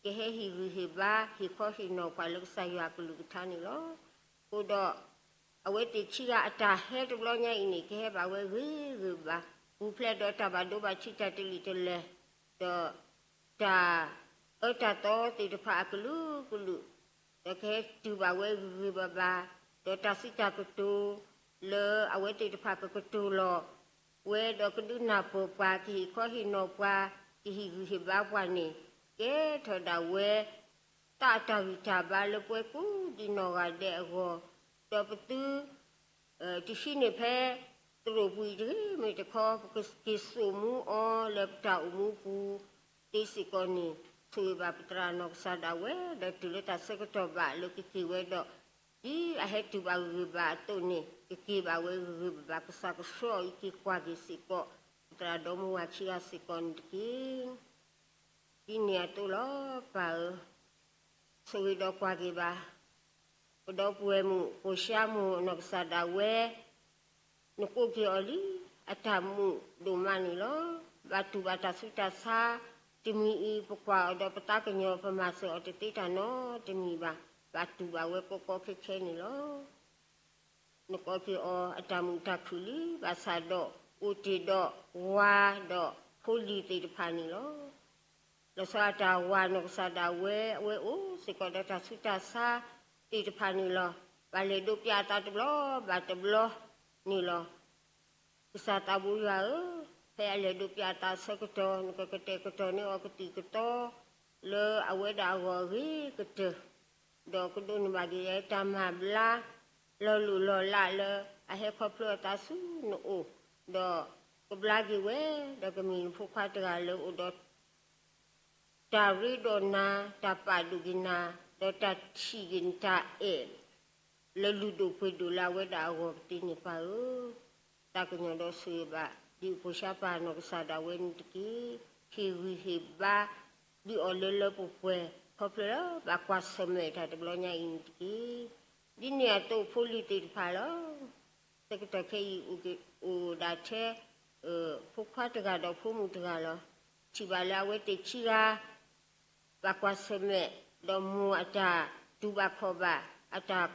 ဒီး ကဟဲဟ့ၣ်ဂံၢ်ဟ့ၣ်ဘါ ဟ့ၣ်ခီဟ့ၣ်နီၤပှၤလၢကစၢ်ယွၤအကလုၢ်ကထါန့ၣ်လီၤ. အဃိဒီး အဝဲသ့ၣ်ခံဂၤအတၢ်ဟဲတဘျီညါအံၤန့ၣ် ကဟဲဘၣ်ဝဲဂ့ၤဂ့ၤဘၣ်, ပူၤဖျဲးဒီးတၢ်ဘၣ်ဒိဘၣ်ထံးတၢ်တလံာ်တလဲၢ်, ဒီး တၢ်အၢတၢ်သီသ့ၣ်တဖၣ်အကလုာ်ကလုာ်, ဒီးကဟဲတုၤဘၣ်ဝဲဂ့ၤဂ့ၤဘၣ်ဘၣ်, ဒီးတၢ်စံးတၢ်ကတိၤ လၢအဝဲသ့ၣ်တဖၣ်ကကတိၤလီၤဝဲဒီးကဒုးနၢ်ပၢၢ်ပှၤ ကဟ့ၣ်ခီဟ့ၣ်နီၤပှၤ ကဟ့ၣ်ဂံၢ်ဟ့ၣ်ဘါပှၤန့ၣ် ကဲထီၣ်ဒၣ်ဝဲ သးအတၢ်ဂံၢ်တၢ်ဘါလၢပဝဲကိးဒံးနီၢ်ဂၤဒဲးအဂီၢ်, ဒီးပသု တဟံးန့ၢ်ဖဲ သရိာ်ပူၤအံၤတဂ့ၤ မ့ၢ်တခီ ပကက့ၤစိာ်မူအီၤလၢပတၢ်အိၣ်မူပူၤသ့စ့ၢ်ကီးန့ၣ်, ဆိၣ်ဂ့ၤဘၣ်ပသရၣ်နီၢ်ကစၢ်ဒၣ်ဝဲ ဒီးတုၤလၢတၢ်ဆၢကတီၢ်ဘၣ်လၢကက့ၤဝဲဒီး ဒ်အဟဲတုၤဘၣ်ဂ့ၤဂ့ၤဘၣ်အသိးန့ၣ် ကက့ၤဘၣ်ဝဲဂ့ၤဂ့ၤဘၣ်ဘၣ် ကစၢ်ကဆှၢအီၤအံၤက့ၤကွၢ်က့ၤစ့ၢ်ကီး ပသရၣ်ဒီမါဝၤခံဂၤစ့ၢ်ကီးန့ၣ်တက့ၢ်. ဒ်န့ၣ်အသိးလီၤ ပၢ်ဧၢ, ဆိၣ်ဂ့ၤဒီးကွၢ်က့ၤဘၣ် ပဒီပုၢ်ဝဲၢ်မုၣ် ပိာ်ၡါမိၢ်နီၢ်ကစၢ်ဒၣ်ဝဲ, နကိးက့ၤအီၤလံ အတၢ်မုာ်ဒိၣ်မးန့ၣ်လီၤ. ဘၣ်တူၢ်ဘၣ်တၢ်ဆူးတၢ်ဆါ တမံၤအံၤ ပကွၢ်အီၤဒီးပသးကညီၤ ပမၤစၢၤအီၤတသ့တၢ်နီတမံၤဘၣ်. ဘၣ်တူၢ်ဘၣ်ဝဲကီကီခဲခဲန့ၣ်လီၤ. နကိးက့ၤအီၤအတၢ်မုာ်တၢ်ခုၣ်လံ ဘၣ်ဆၣ်ဒီး အိၣ်တ့ၢ်ဒီးဝၤဒီးဖိလံၤသ့ၣ်တဖၣ်န့ၣ်လီၤ. လီၤဆီအတၢ်ဝၤနီၢ်ကစၢ်ဒၣ်ဝဲ အဝဲအိၣ်စ့ၢ်ကီးဒီးတၢ်ဆူးတၢ်ဆါသ့ၣ်တဖၣ်န့ၣ်လီၤ. ဘၣ်လဲၤဒိးပျးအသးတဘျီဘၣ်တဘျီန့ၣ်လီၤ. ကစၢ်သးဘိယွၤဧၢ, ဖဲအလဲၤဒိးပျးအသးအဆၢကတီၢ် နကကတဲာ်ကတီၤန့ၢ်အီၤကသံၣ်ကသီ လၢအဝဲဒၣ်အဂီၢ်အဂ့ၤကတၢၢ်, ဒီးကဒိးန့ၢ်ဘၣ်က့ၤတၢ်မၤဘျါ လီၤလိၢ်လီၤလးလၢအဟဲခီဖျိအသးဆူနအိၣ်, ဒီးကဘျါက့ၤဝဲ ဒီးကမ့ၢ်နဖိခွါတဂၤလၢအိၣ်ဒီး တၢ်ရ့ဒီးနၤ, တၢ်ပာ်ဒိၣ်က့ၤနၤ, ဒီးတၢ်ထံၣ်က့ၤနတၢ်အဲၣ် လၢလုၢ်ဒိၣ်ပှ့ၤဒိၣ်လၢအဝဲဒၣ်အဂီၢ်ကသ့န့ၣ် ပၢ်ဧၢ, သးကညီၤဒီးဆိၣ်ဂ့ၤဘၣ် ဒ်ပိာ်ၡါပၢ်နီၢ်ကစၢ်ဒၣ်ဝဲန့ၣ်တက့ၢ်. ဟ့ၣ်ဂံၢ်ဟ့ၣ်ဘါ ဒုးအီၤလၢလၢပှဲၤပှဲၤ ခီဖျိလၢဘၣ်ကွၢ်ဆၢၣ်မဲာ်တၢ်တဘျီညါအံၤန့ၣ်တက့ၢ်. ဒ်န့ၣ်အသိးဖိလံၤသ့ၣ်တဖၣ်လီၤ. ဆၢကတီၢ်ခဲအံၤ အိၣ်ဒၣ်ထဲ ဖိခွါတဂၤဒီးဖိမုၣ်တဂၤလီၤ. ထံၣ်ဘၣ်လၢအဝဲသ့ၣ်ခံဂၤ ဘၣ်ကွၢ်ဆၢၣ်မဲာ် ဒီးမိၢ်အတၢ် တူၢ်ဘၣ်ခီၣ်ဘၣ် အတၢ်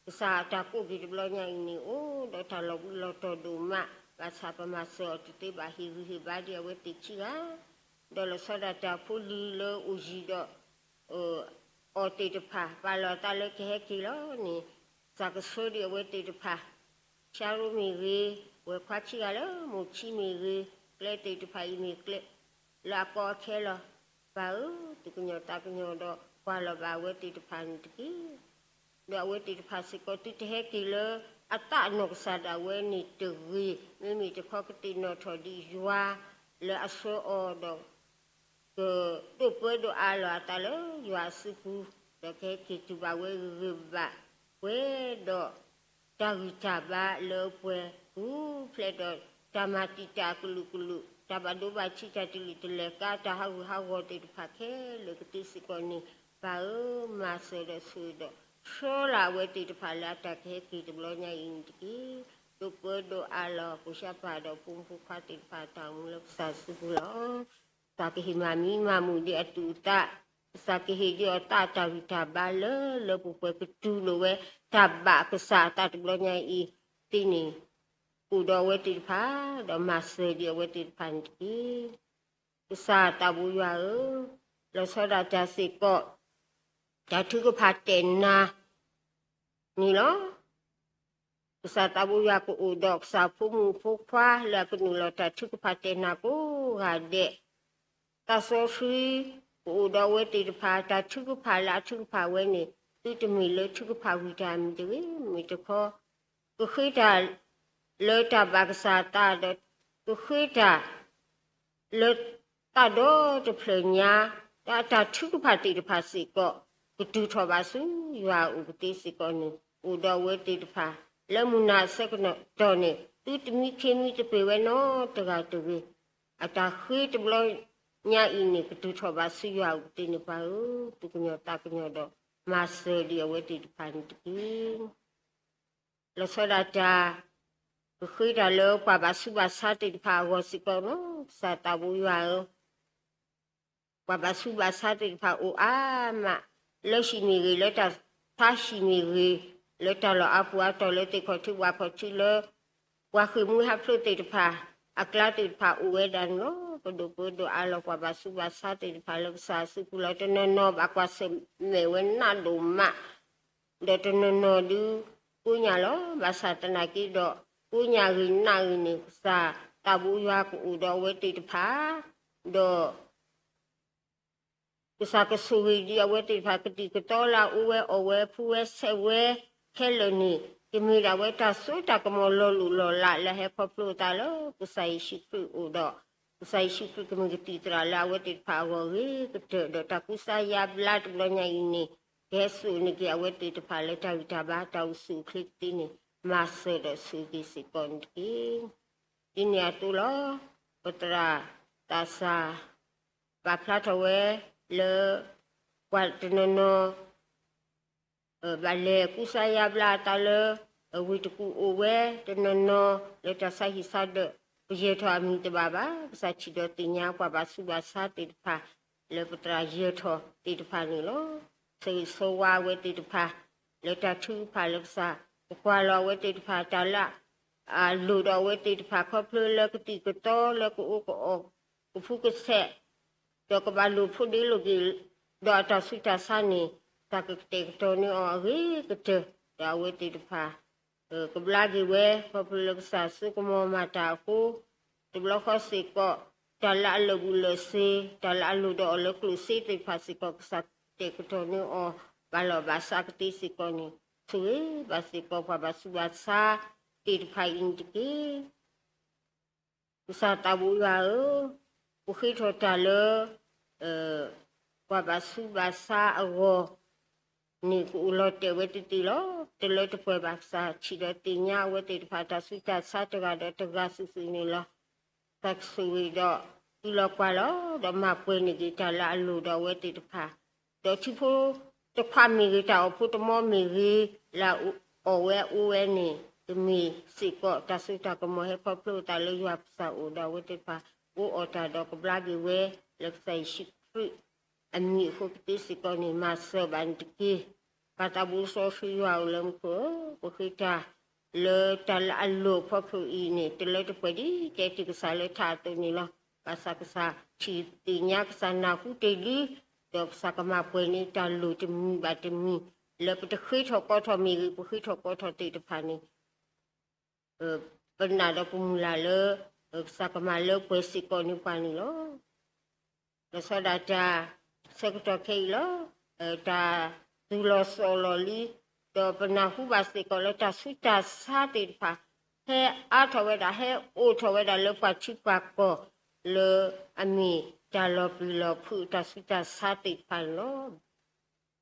ကစၢ်အတၢ်ကိးက့ၤတဘျီညါအံၤန့ၣ် အိၣ်ဒီးတၢ်လီၤဘှံးလီၤတီၤဒိၣ်မး, ဘၣ်ဆၣ်ပမၤစၢၤအီၤတသ့ဘၣ် ဟ့ၣ်ဂံၢ်ဟ့ၣ်ဘါဒံးအဝဲသ့ၣ်ခံဂၤ, ဒီးလီၤဆီဒၣ်တၢ်ဖိလံၤလၢအိၣ်ယံၤဒီး အီၤသ့ၣ်တဖၣ် ပာ်လီၤအသးလၢကဟဲက့ၤလီၤန့ၣ်, ကစၢ်ကဆှၢဒံးအဝဲသ့ၣ်တဖၣ်, ဆၢရိမ့ၢ်ဂ့ၤ, ဝဲၢ်ခွါခံဂၤလၢမိၢ်ခံမ့ၢ်ဂ့ၤ, ကျဲသ့ၣ်တဖၣ်အံၤမ့ၢ်ကျဲ လၢအကီအခဲလီၤ. ပၢ်ဧၢ, သူၣ်ကညီၤသးကညီၤဒီး ကွၢ်လီၤဘၣ်အဝဲသ့ၣ်တဖၣ်န့ၣ်တက့ၢ်. ဒီးအဝဲသ့ၣ်တဖၣ်စ့ၢ်ကီး သုတဟဲက့ၤလၢအသးအနီၢ်ကစၢ်ဒၣ်ဝဲန့ၣ်တဂ့ၤ, မ့မ့ၢ်တခီကသ့ၣ်နီၣ်ထီၣ်ဒံးယွၤလၢအဆှၢအီၤဒီး ကဒိၣ်ပၢဒိၣ်အါလီၤအသးလၢယွၤအစုပူၤ, ဒီးကဟဲက့ၤတူၢ်ဘၣ်ဝဲဂ့ၤဂ့ၤဘၣ်ဘၣ်, ပှဲၤဒီးတၢ်ဂံၢ်တၢ်ဘါလၢအပှဲၤပူၤဖျဲးဒီး တၢ်မၤတံာ်တာ်အကလုာ်ကလုာ်, တၢ်ဘၣ်ဒိဘၣ်ထံး တၢ်တလုာ်တလဲၤကါ တၢ်ဟးဂူာ်ဟးဂီၤသ့ၣ်တဖၣ်ခဲလၢာ်ကသ့စ့ၢ်ကီးန့ၣ်, ပၢ်ဧၢ, မၤစၢၤဒီးဆိၣ်ဂ့ၤဒီး ဆှၢလီၤအဝဲသ့ၣ်တဖၣ်လၢအတၢ်ကဟဲက့ၤတဘျီညါအံၤန့ၣ်တက့ၢ်. ဒိၣ်ပၢဒိၣ်အါလီၤ ပိာ်ဆှၢပၢ်ဒီးဖိမုၣ်ဖိခွါသ့ၣ်တဖၣ်အတၢ်အိၣ်မူလၢကစၢ်စုပူၤလီၤ. ကစၢ်ကဟ့ၣ်မၤမံမၤမုာ်ဒံးအသူၣ်အသး, ကစၢ်ကဟ့ၣ်ဒံးအီၤသးအတၢ်ဂံၢ်တၢ်ဘါလၢလၢပှဲၤပှဲၤ ကတူၢ်လိာ်ဝဲ တၢ်ဘၣ်ကစၢ်အသးတဘျီညါအံၤသ့န့ၣ်, အိၣ်ဒီးအဝဲသ့ၣ်တဖၣ်, ဒီးမၤစၢၤဒံးအဝဲသ့ၣ်တဖၣ်န့ၣ်တက့ၢ်. ကစၢ်သးဘိယွၤဧၢ, လီၤဆီဒၣ်တၢ်စ့ၢ်ကီး တၢ်ထုကဖၣ်တဲာ်နၤန့ၣ်လီၤ. ကစၢ်သးဘိယွၤကအိၣ်ဒီးကစၢ်ဖိမုၣ်ဖိခွါလၢအကနုာ်လီၤတၢ်ထုကဖၣ်တဲာ်နၤကိးဂၤဒဲး, သးစီဆှံကအိၣ်ဒီးအဝဲသ့ၣ်တဖၣ်, တၢ်ထုကဖၣ်လၢအထုကဖၣ်ဝဲန့ၣ် သုတမ့ၢ်လၢထုကဖၣ်ဝံၤတၢ်မံၤတဂ့ၤ, မ့ၢ်တခီ ကဃ့တၢ် လၢတၢ်ဘၣ်ကစၢ်အသးဒီး ကဃ့တၢ် လၢသးဒီတဖျၢၣ်ညါ, ဒီးအတၢ်ထုကဖၣ်သ့ၣ်တဖၣ်စ့ၢ်ကီး ကတုၤထီၣ်ဘၣ်ဆူယွၤအအိၣ်ကသ့စ့ၢ်ကီးန့ၣ်, အိၣ်ဒီးအဝဲသ့ၣ်တဖၣ် လၢမုၢ်နၤအဆၢကတီၢ်န့ၣ် သုတမံခ့မံသပ့ၤဝဲနီတဂၤတဂ့ၤ, အတၢ်ဃ့တဘျီညါအံၤန့ၣ် ကတုၤထီၣ်ဘၣ်ဆူယွၤအအိၣ်ကသ့န့ၣ် ပၢ်ဧၢ, သူၣ်ကညီၤသးကညီၤဒီး မၤစၢၤဒံးအဝဲသ့ၣ်တဖၣ်န့ၣ်တက့ၢ်. လီၤဆီဒၣ်တၢ် ကဃ့တၢ်လၢပှၤဘၣ်ဆူးဘၣ်ဆါသ့ၣ်တဖၣ်အဂီၢ်စ့ၢ်ကီးလီၤ. ကစၢ်သးဘိယွၤဧၢ, ပှၤဘၣ်ဆူးဘၣ်ဆါသ့ၣ်တဖၣ်အိၣ်အါမး, လၢဟံၣ်မ့ၢ်ဂ့ၤ, လၢတၢ်ဖးဟံၣ်မ့ၢ်ဂ့ၤ, လၢတၢ်လီၢ်အါပူၤအါတီၤ, လၢသ့ၣ်ခီၣ်ထံးဝၣ်ခီၣ်ထံး, လၢပှၤဃ့ၢ်မှံဟးဖျိးသ့ၣ်တဖၣ် အကျါသ့ၣ်တဖၣ်အိၣ်ဝဲဒၣ်န့ၣ်လီၤ. ပဒိၣ်ပၢဒိၣ်အါလီၤ ပှၤဘၣ်ဆူးဘၣ်ဆါသ့ၣ်တဖၣ်လၢကစၢ်အစုပူၤလီၤ. တနီၤနီၤဘၣ်ကွၢ်ဆၢၣ်မဲာ်ဝဲနးဒိၣ်မး ဒီးတနီၤနီၤဒုး ကိညၢ်လီၤ. ဘၣ်ဆၣ်သနာ်က့ဒီး ကိညၢ်ဂ့ၤနးဂ့ၤန့ၣ် ကစၢ်သးဘိယွၤကအိၣ်ဒီးအဝဲသ့ၣ်တဖၣ်, ဒီး ကစၢ်ကဆိၣ်ဂ့ၤဒံးအဝဲသ့ၣ်တဖၣ် ကသံၣ်ကသီလၢအအိၣ်ဝဲအီၣ်ဝဲဖှူဝဲဆဲးဝဲခဲလၢာ်န့ၣ် ကမ့ၢ်ဒၣ်ဝဲတၢ်စိတၢ်ကမီၤလီၤလိၢ်လီၤလးလၢဟဲခီဖျိအသးလၢကစၢ်ယ့ၣ်ၡူးခရံာ်အအိၣ်ဒီး ကစၢ်ယ့ၣ်ၡူးခရံာ်ကမ့ၢ်ကသံၣ်သရၣ်လၢအဝဲသ့ၣ်တဖၣ်အဂီၢ်အဂ့ၤကတၢၢ် ဒီးတၢ်ကူစါယါဘျါတဘျီညါအံၤန့ၣ် ကဟဲစိာ်န့ၢ်က့ၤအဝဲသ့ၣ်တဖၣ်လၢတၢ်ဂံၢ်တၢ်ဘါတၢ်အိၣ်ဆူၣ်အိၣ်ချ့ကသ့န့ၣ် မၤစၢၤဒီးဆိၣ်ဂ့ၤစ့ၢ်ကီးန့ၣ်တက့ၢ်. ဒ်န့ၣ်အသိးလီၤ. ပသရၣ်သးစၢ် ပာ်ဖျါထီၣ်ဝဲလၢ ပှၤတနီၤနီၤ ဘၣ်လဲၤကူစါယါဘျါအသးလၢ ဝ့ၢ်တကူၣ်အိၣ်ဝဲတနီၤနီၤ လၢတၢ်ဆါဟံၣ်ဆါဒၢး ပယၢၤထီၣ်အမံၤတဘၣ်ဘၣ်. ကစၢ်ထံၣ်ဒီးသ့ၣ်ညါပှၤဘၣ်ဆူးဘၣ်ဆါသ့ၣ်တဖၣ် လၢပသရၣ်ယၢၤထီၣ်သ့ၣ်တဖၣ်န့ၣ်လီၤ. ဆၢဂ့ၤဆၢဝါအဝဲသ့ၣ်တဖၣ် လၢတၢ်ထုကဖၣ်လၢကစၢ် ပကွၢ်လီၤအဝဲသ့ၣ်တဖၣ် တၢ်လၢအလိၣ်ဒီးအဝဲသ့ၣ်တဖၣ် ခီဖျိလၢကသံၣ်ကသီလၢကအိၣ်ကအီၣ် ကဖုကဆဲး ဒီးကဘၣ်လိၣ်ဖိဒ့လိာ်က့ၤ ဒီးအတၢ်ဆူးတၢ်ဆါန့ၣ် တၢ်ကကတဲာ်ကတီၤန့ၢ်အီၤအဂ့ၤကတၢၢ် ဒီးအဝဲသ့ၣ်တဖၣ် ကဘျါက့ၤဝဲ ခီဖျိလၢကစၢ်ဆိကမိၣ်မၤတၢ်အဃိ တဘျီဃီစ့ၢ်ကီး တၢ်လၢအလၢာ်ဘူၣ်လၢာ်စ့ တၢ်လၢအလိၣ်ဒီးအီၤလၢကျိၣ်စ့သ့ၣ်တဖၣ်စ့ၢ်ကီး ကစၢ်ကတဲာ်ကတီၤန့ၢ်အီၤ ဘၣ်လီၢ်ဘၣ်စးကသ့စ့ၢ်ကီးန့ၣ် ဆိၣ်ဂ့ၤဘၣ်စ့ၢ်ကီးပှၤဘၣ်ဆူးဘၣ်ဆါသ့ၣ်တဖၣ်အံၤန့ၣ်တက့ၢ်. ကစၢ်သးဘိယွၤဧၢ, ပဃ့ထီၣ်တၢ်လၢ ပှၤဘၣ်ဆူးဘၣ်ဆါအဂီၢ်န့ၣ် ကအိၣ်လီၤတဲာ်ဝဲသ့ၣ်သ့ၣ်လီၤ. တလၢတပှဲၤဘၣ် ကစၢ်ထံၣ်ဒီးသ့ၣ်ညါအဝဲသ့ၣ်တဖၣ် တၢ်ဆူးတၢ်ဆါတဂၤဒီးတဂၤစုာ်စုာ်န့ၣ်လီၤ. ကစၢ်ကဆိၣ်ဂ့ၤဒီး တုၤလီၤကွၢ်လီၤ ဒီးမၤပှဲၤန့ၢ်က့ၤတၢ်လၢအလိၣ်ဒီးအဝဲသ့ၣ်တဖၣ် ဒီးထံဖိတခွးမ့ၢ်ဂ့ၤ တၢ်အိၣ်ဖိတမီမ့ၢ်ဂ့ၤ လၢအအိၣ်ဝဲအအိၣ်ဝဲန့ၣ် ကမ့ၢ်စ့ၢ်ကီး တၢ်စိတၢ်ကမီၤဟဲခီဖျိအသးလၢယွၤကစၢ်အိၣ်ဒီးအဝဲသ့ၣ်တဖၣ် အိၣ်အီၣ်တၢ်ဒီးကဘျါက့ၤဝဲ လၢကစၢ်ယ့ၣ်ၡူးခရံာ်အမံၤအဃိကသ့စ့ၢ်ကီးန့ၣ် မၤစၢၤဘၣ်န့ၣ်တက့ၢ်. ပၢ်သးဘိစီဆှံယွၤဧၢ, လၢမူခိၣ်ဧၢ, ပဃ့တၢ်လၢတၢ်လၢအလိၤအဖီခိၣ်အံၤန့ၣ် တလၢတပှဲၤဒ်တဲတ့ၢ်ကစၢ်လၢထးအသိးန့ၣ်လီၤ. ဘၣ်ဆၣ်ကစၢ်ထံၣ်သ့ၣ်ညါ ကစၢ်နၢ်ဟူတ့ၢ်လံ, ဒီးကစၢ်ကမၤပှဲၤန့ၢ်တၢ်လိၤတမံၤဘၣ်တမံၤ, လၢပတဃ့ထီၣ်ကိးထီၣ်မ့ၢ်ဂ့ၤ ပဃ့ထီၣ်ကိးထီၣ်သ့ၣ်တဖၣ်န့ၣ် ပနာ်ဒီးပမုၢ်လၢ်လၢ ကစၢ်ကမၤလၢပှဲၤစ့ၢ်ကီးန့ၢ်ပှၤန့ၣ်လီၤ. လီၤဆီဒၣ်တၢ်ဆၢကတီၢ်ခဲအံၤလီၤ. တၢ်သူၣ်လီၤစီၣ်လီၤလံ, ဒီးပနၢ်ဟူဘၣ်စ့ၢ်ကီးလၢတၢ်ဆူးတၢ်ဆါသ့ၣ်တဖၣ် ဟဲအါထီၣ်ဝဲဒၣ် ဟဲအိၣ်ထီၣ်ဝဲဒၣ်လၢပှၤထံပှၤကီၢ် လၢအမ့ၢ်တၢ်လီၤပျံၤလီၤဖုး တၢ်ဆူးတၢ်ဆါသ့ၣ်တဖၣ်န့ၣ်လီၤ.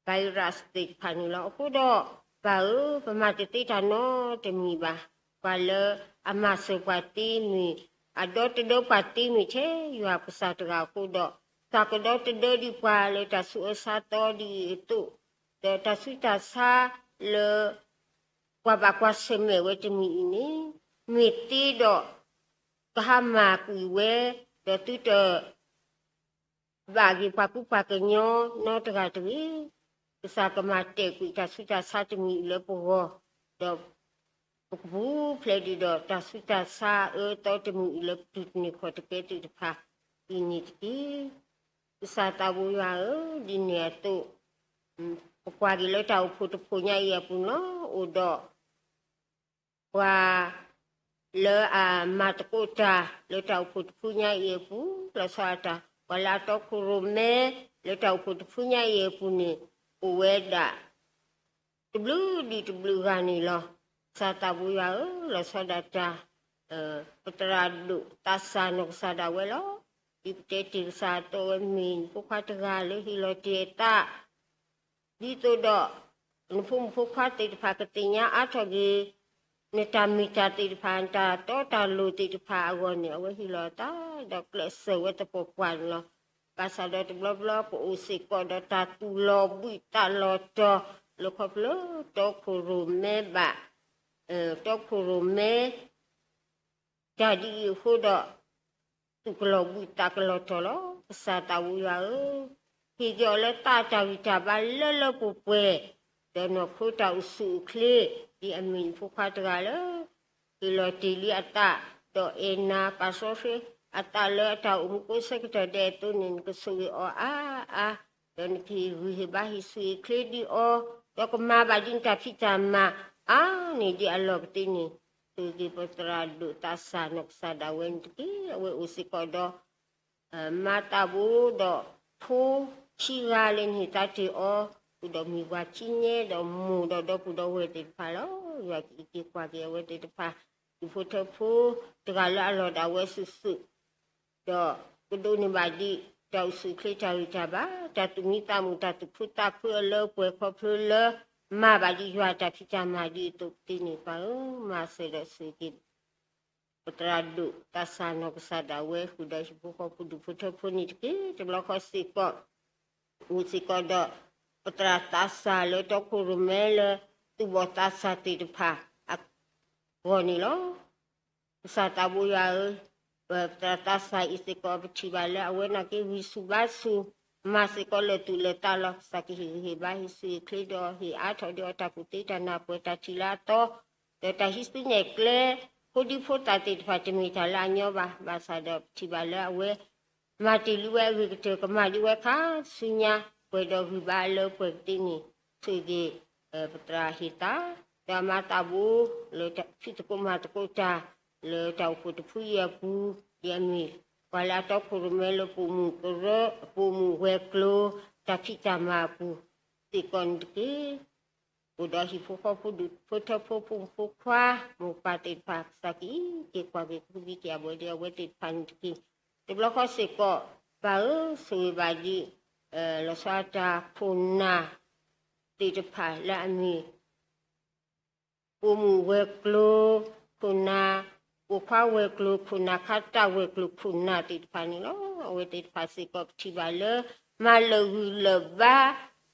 virus သ့ၣ်တဖၣ်န့ၣ်လီၤ. အဃိဒီး ပၢ်ဧၢ, ပမၤတသ့တၢ်နီတမံၤဘၣ်. ပှၤလၢအမၤစၢၤပှၤသ့မ့ၢ်, အဒီသဒၢပှၤသ့မ့ၢ်ထဲယွၤကစၢ်တဂၤအဃိဒီး, ကစၢ်ကဒီသဒၢဒံးပှၤလၢတၢ်ဆူးအၢဆါသီဒ်အံၤအသိး, ဒီးတၢ်ဆူးတၢ်ဆါလၢ ပှၤဘၣ်ကွၢ်ဆၢၣ်မဲာ်ဝဲတမံၤအံၤန့ၣ်, မ့ၢ်သ့ဒီး ကဟါမၢ်ကွံာ်ဝဲ, ဒီးသုတ ဘၣ်ဂ့ၤပှၤကူပှၤကညီနီတဂၤတဂ့ၤ. ကစၢ်ကမၤတဲာ်ကွံာ်တၢ်ဆူးတၢ်ဆါတမံၤအံၤလၢပဂီၢ်, ဒီးပကပူၤဖျဲးဒံးဒီးတၢ်ဆူးတၢ်ဆါအၢသီတမံၤအံၤလၢပတုၤတန့ၢ်ခီၣ်တကဲသ့ၣ်တဖၣ်အံၤန့ၣ်တက့ၢ်. ကစၢ်သးဘိယွၤဧၢ, ဒ်န့ၣ်အသိး ပကွၢ်က့ၤလၢတၢ်အိၣ်ဖှိၣ်တဖှိၣ်ညါအံၤအပူၤန့ၣ်လီၤ, အိၣ်ဒီး ပှၤလၢအမၤသကိးတၢ်လၢတၢ်အိၣ်ဖှိၣ်တဖုညါအံၤအပူၤ, လီၤဆီဒၣ်တၢ် ပှၤလၢအတီခိၣ်ရိၣ်မဲ လၢတၢ်အိၣ်ဖှိၣ်တဖုညါအံၤအပူၤန့ၣ် အိၣ်ဝဲဒၣ် တဘျုးဒံးတဘျုးဂၤန့ၣ်လီၤ. ကစၢ်သးဘိယွၤဧၢ, လီၤဆီဒၣ်တၢ် ပသရၣ်ဒိၣ်သးစၢ်နီၢ်ကစၢ်ဒၣ်ဝဲလီၤ. ဒ်ပတဲတ့ၢ်ကစၢ်အသိး အဝဲမ့ၢ်နဖိခွါတဂၤလၢဟ့ၣ်လီၤတ့ၢ်အသး ဒ်သိးဒီး နဖိမုၣ်ဖိခွါသ့ၣ်တဖၣ်ကသ့ၣ်ညါအါထီၣ်က့ၤ နတၢ်မ့ၢ်တၢ်သ့ၣ်တဖၣ် နတၢ်တီတၢ်လိၤသ့ၣ်တဖၣ်အဂီၢ်န့ၣ် အဝဲဟ့ၣ်လီၤအသး ဒီးကျဲးစၢးဝဲသပှၢ်ပှၢ်န့ၣ်လီၤ. ဘၣ်ဆၣ်ဒီးတဘျီဘျီ ပအိၣ်စ့ၢ်ကီးဒီးတၢ်သူၣ်လီၤဘှံးသးလီၤတီၤ လၢခီဖျိတီခိၣ်ရိၣ်မဲဘၣ် တီခိၣ်ရိၣ်မဲ တၢ်ဒ်အံၤအဃိဒီး သူၣ်ကလီၤဘှံးသးကလီၤတီၤလီၤ. ကစၢ်သးဘိယွၤဧၢ, ဟ့ၣ်က့ၤအီၤလၢသးတၢ်ဂံၢ်တၢ်ဘါလၢလၢပှဲၤပှဲၤ, ဒီးနီၢ်ခိတၢ်အိၣ်ဆူၣ်အိၣ်ချ့ ဒ်အမ့ၢ်နဖိခွါတဂၤလၢ ဟ့ၣ်လီၤတ့ၢ်လံအသး, ဒီးအဲၣ်နၤပာ်စီဆှံအသးလၢအတၢ်အိၣ်မူကိးဆၢကတီၢ်ဒဲးအသိးန့ၣ် နကဆိၣ်ဂ့ၤအီၤအါအါ, ဒီးနကဟ့ၣ်ဂံၢ်ဟ့ၣ်ဘါဟ့ၣ်ဆူၣ်ဟ့ၣ်ချ့ဒံးအီၤ, ဒီးကမၤဘၣ်ဒ်နတၢ်ဖံးတၢ်မၤအါန့ၢ်ဒံးအလီၢ်ကသ့န့ၣ် ဆိၣ်ဂ့ၤပသရၣ်ဒိၣ်သးစၢ်နီၢ်ကစၢ်ဒၣ်ဝဲန့ၣ်တက့ၢ်. အဝဲအိၣ်စ့ၢ်ကီးဒီး မါသးဘိဒီး ဖိခံဂၤလၢနဟ့ၣ်သါတ့ၢ်အီၤ, အိၣ်ဒီးမံၤပှၤခံနဲ ဒီးမိၢ်ဒီးဒီပုၢ်ဒီဝဲၢ်သ့ၣ်တဖၣ်လီၤ. ယွၤကအံးက့ၤကွၢ်က့ၤအဝဲသ့ၣ်တဖၣ်, ဒူၣ်ဖိထၢဖိ တဂၤလၢအလီၢ်ဒၣ်ဝဲစုာ်စုာ် ဒီးကဒိးန့ၢ်ဘၣ်ဒံး တၢ်အိၣ်ဆူၣ်အိၣ်ချ့တၢ်ဂံၢ်တၢ်ဘါ, တၢ်သူၣ်မံသးမုာ် တၢ်သူၣ်ခုသးခုအလၢပှဲၤခီဖျိလၢ မၤဘၣ်ဒံးယွၤတၢ်ဖံးတၢ်မၤဒ်အသိးကသ့န့ၣ် ပၢ်ဧၢ, မၤစၢၤဒီးဆိၣ်ဂ့ၤ ပသရၣ်ဒိၣ်သးစၢ်နီၢ်ကစၢ်ဒၣ်ဝဲ ဃုာ်ဒီးဟံၣ်ဖိဃီဖိဒူၣ်ဖိထၢဖိန့ၣ်တက့ၢ်. တဘျီဃီစ့ၢ်ကီး အိၣ်စ့ၢ်ကီးဒီး ပသရၣ်သးစၢ်လၢတီခိၣ်ရိၣ်မဲလၢ သူၣ်ဘီၣ်သးစၢ်သ့ၣ်တဖၣ်အဂီၢ်န့ၣ်လီၤ. ကစၢ်သးဘိယွၤဧၢ, ပသရၣ်သးစၢ်အံၤစ့ၢ်ကီး ပထံၣ်ဘၣ်လၢအဝဲနာ်က့ဂံၢ်ဆူၣ်ဘါဆူၣ်, မၤစ့ၢ်ကီးလၢာ်သူၣ်လၢာ်သးလီၤ. ကစၢ်ကဟ့ၣ်ဂံၢ်ဟ့ၣ်ဘါဟ့ၣ်ဆူၣ်ဟ့ၣ်ချ့ဒီး ဟ့ၣ်အါထီၣ်ဒံးအီၤတၢ်ကူၣ်သ့တၢ်နၢ်ပၢၢ်တၢ်ထံၣ်လၢအသီ, ဒီးတၢ်ဟံးစုနဲၣ်ကျဲ ဖိဒံဖိသၣ်သ့ၣ်တဖၣ် တမ့ၢ်တၢ်လၢအညီဘၣ်. ဘၣ်ဆၣ်ဒီးပထံၣ်ဘၣ်လၢအဝဲ မၤတ့ၢ်လံဝဲအဂ့ၤကတၢၢ် ကမၤဒံးဝဲခါဆူညါ ပှဲၤဒီးဂံၢ်ဘါလၢပှဲၤကသ့န့ၣ် ဆိၣ်ဂ့ၤ ပသရၣ်ဟ့ၣ်သါ ဒီးအမါသးဘိ လၢဖံးသကိးမၤသကိးတၢ် လၢတၢ်အိၣ်ဖှိၣ်တဖုအံၤအပူၤ ဒ်အမ့ၢ် ပှၤလၢအတီခိၣ်ရိၣ်မဲလၢပိာ်မုၣ်ကရၢ ပိာ်မုၣ်ဝဲၤကျိၤ တၢ်ဖံးတၢ်မၤအပူၤ စ့ၢ်ကီးန့ၣ်တက့ၢ်. အိၣ်ဒီးဟံၣ်ဖိဃီဖိဒူၣ်ဖိထၢဖိ ဖိမုၣ်ဖိခွါ မိၢ်ပၢ်သ့ၣ်တဖၣ် ကစၢ်ကအံးက့ၤကွၢ်က့ၤ ကဟုကယာ်ဘၢဒံးအဝဲသ့ၣ်တဖၣ်န့ၣ်တက့ၢ်. တဘျီဃီစ့ၢ်ကီး ပၢ်ဧၢ, ဆိၣ်ဂ့ၤဘၣ်ဒံး လီၤဆီအတၢ်ခိၣ်နၢ်သ့ၣ်တဖၣ်လၢအမ့ၢ် ပိာ်မုၣ်ဝဲၤကျိၤခိၣ်နၢ်, ပိာ်ခွါဝဲၤကျိၤခိၣ်နၢ်, ခါတၢ်ဝဲၤကျိၤခိၣ်နၢ်သ့ၣ်တဖၣ်န့ၣ်လီၤ. အဝဲသ့ၣ်တဖၣ်စ့ၢ်ကီးပထံၣ်ဘၣ်လၢ မၤလၢာ်ဂံၢ်လၢာ်ဘါ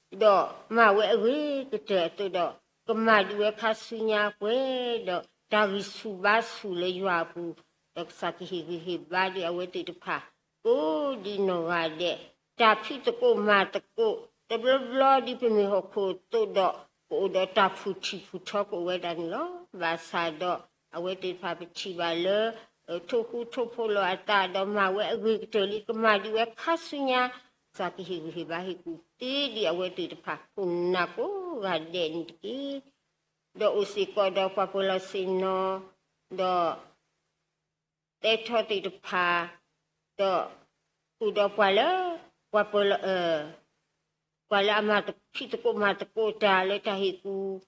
ဒီးမၤဝဲအဂ့ၤကတၢၢ်အသိးဒီး ကမၤဒံးဝဲခါဆူညါပှဲၤဒီး တၢ်ဂံၢ်ဆူၣ်ဘါဆူၣ်လၢယွၤအပူၤ, ဒီးကစၢ်ကဟ့ၣ်ဂံၢ်ဟ့ၣ်ဘါဒံးအဝဲသ့ၣ်တဖၣ် ကိးဒံနီၢ်ဂၤဒဲး, တၢ်ဖံးသကိးမၤသကိး တဘျီဘျီဒ်ပမ့ၢ်ဟီၣ်ခိၣ်အသိးဒီး ကအိၣ်ဒီးတၢ်ဖုၣ်ထံၣ်ဖုၣ်ထီကအိၣ်ဝဲဒၣ်န့ၣ်လီၤ. ဘၣ်ဆၣ်ဒီး အဝဲသ့ၣ်တဖၣ်ပထံၣ်ဘၣ်လၢ ထိၣ်ဃူထိၣ်ဖိးလီၤအသးဒီးမၤဝဲအဂ့ၤကတၢၢ်လံ ကမၤဒံးဝဲခါဆူညါ ကစၢ်ကဟ့ၣ်ဂံၢ်ဟ့ၣ်ဘါဟ့ၣ်ကူၣ်သ့ဒံးအဝဲသ့ၣ်တဖၣ်ခိၣ်နၢ်ကိးဂၤဒဲးန့ၣ်တက့ၢ်. ဒီးအိၣ်စ့ၢ်ကီးဒီးပှၤပၢၤလီၢ်ဆ့ၣ်နီၤ ဒီး သဲထီၣ်သ့ၣ်တဖၣ် ဒီး ဃုာ်ဒီးပှၤလၢ ပှၤပၢၤလီၤ ပှၤလၢအမၤဖံးသကိးမၤသကိးတၢ်လၢတၢ်ဟ့ၣ်ကူၣ်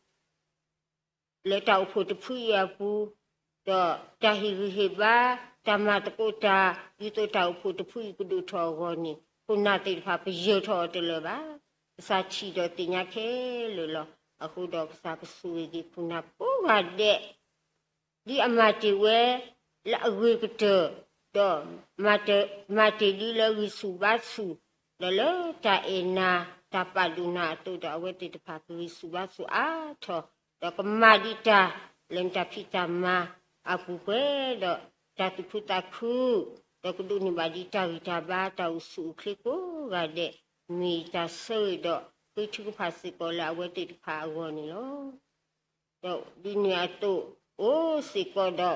လၢတၢ်အိၣ်ဖှိၣ်တဖုအံၤအပူၤ, ဒီးတၢ်ဟ့ၣ်ဂံၢ်ဟ့ၣ်ဘါ တၢ်မၤသကိးတၢ် ဒ်သိးတၢ်အိၣ်ဖှိၣ်တဖုအံၤကဒိၣ်ထီၣ်အဂီၢ်န့ၣ် ခိၣ်နၢ်သ့ၣ်တဖၣ်ပယၢၤထီၣ်အီၤတလၢာ်ဘၣ်. ကစၢ်ထံၣ်ဒီးသ့ၣ်ညါခဲလၢာ်လီၤ. အဃိဒီးကစၢ်ကဆိၣ်ဂ့ၤက့ၤခိၣ်နၢ်ကိးဂၤဒဲး ဒ်အမၤတ့ၢ်ဝဲ လၢအဂ့ၤကတၢၢ်, ဒီး မၤတ့ၢ်ဒ်လၢဂံၢ်ဆူၣ်ဘါဆူၣ်, ဒီးလၢတၢ်အဲၣ်နၤ တၢ်ပာ်ဒိၣ်နၤအသိးဒီး အဝဲသ့ၣ်တဖၣ်ကဂံၢ်ဆူၣ်ဘါဆူၣ်အါထီၣ်, ဒီးကမၤဒံးတၢ် လၢနတၢ်ဖံးတၢ်မၤအပူၤပှဲၤဒီး တၢ်သူၣ်ခုသးခု, ဒီးကဒိးန့ၢ်ဘၣ်ဒံးတၢ်ဂံၢ်တၢ်ဘါ တၢ်အိၣ်ဆူၣ်အိၣ်ချ့ကိးဂၤဒဲး မ့ၢ်တၢ်ဆၢဂ့ၤဒီး ဃ့ထုကဖၣ်စ့ၢ်ကီးလၢအဝဲသ့ၣ်တဖၣ်အဂီၢ်န့ၣ်လီၤ. ဒီးဒ်န့ၣ်အသိး အိၣ်စ့ၢ်ကီးဒီး တၢ်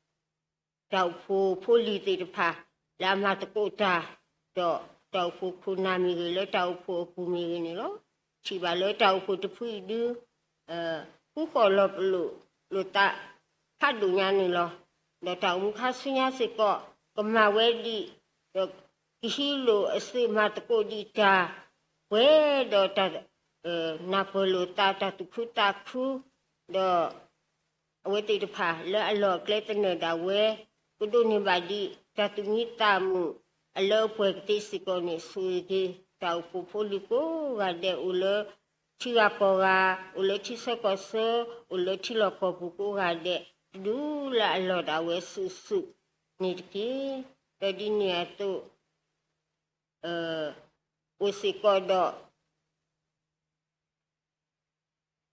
အိၣ်ဖှိၣ်ဖိလံၤသ့ၣ်တဖၣ် လၢအမၤသကိးတၢ်, ဒီးတၢ်အိၣ်ဖှိၣ်ခိၣ်နၢ်မ့ၢ်ဂ့ၤ လၢတၢ်အိၣ်ဖှိၣ်အပူၤမ့ၢ်ဂ့ၤန့ၣ်လီၤ. ထံၣ်ဘၣ်လၢတၢ်အိၣ်ဖှိၣ်တဖုအံၤဒု ဃူဃီၣ်လီၤပလိာ်လိာ်သး ဖးဒိၣ်ညါန့ၣ်လီၤ. ဒီးတၢ်အိၣ်မူခါဆူညါစ့ၢ်ကီး ကမၤဝဲဒ် ဒီးကဟံးလိာ်အသုးမၤသကိးဒံးတၢ် ပှဲၤဒီးတၢ် နၢ်ပၢၢ်လိာ်သး တၢ်သူၣ်ခုသးခု, ဒီး အဝဲသ့ၣ်တဖၣ်လၢအလီၢ်အကျဲသနၢၣ်ဒၣ်ဝဲ ကဒိးန့ၢ်ဘၣ်ဒံး တၢ်သူၣ်မံသးမုာ် အလၢအပှဲၤကသ့စ့ၢ်ကီးန့ၣ် ဆိၣ်ဂ့ၤက့ၤ တၢ်အိၣ်ဖှိၣ်ဖိလံၤကိးဂၤဒဲး အိၣ်လၢထံဂၤကီၢ်ဂၤ, အိၣ်လၢထံဆၢကီၢ်ဆၢ, အိၣ်လၢထံလီၢ်ကီၢ်ပူၤကိးဂၤဒဲး တဒူလၢအလီၢ်ဒၣ်ဝဲစုာ်စုာ်န့ၣ်တက့ၢ်. ဒီးဒ်န့ၣ်အသိး အိၣ်စ့ၢ်ကီးဒီး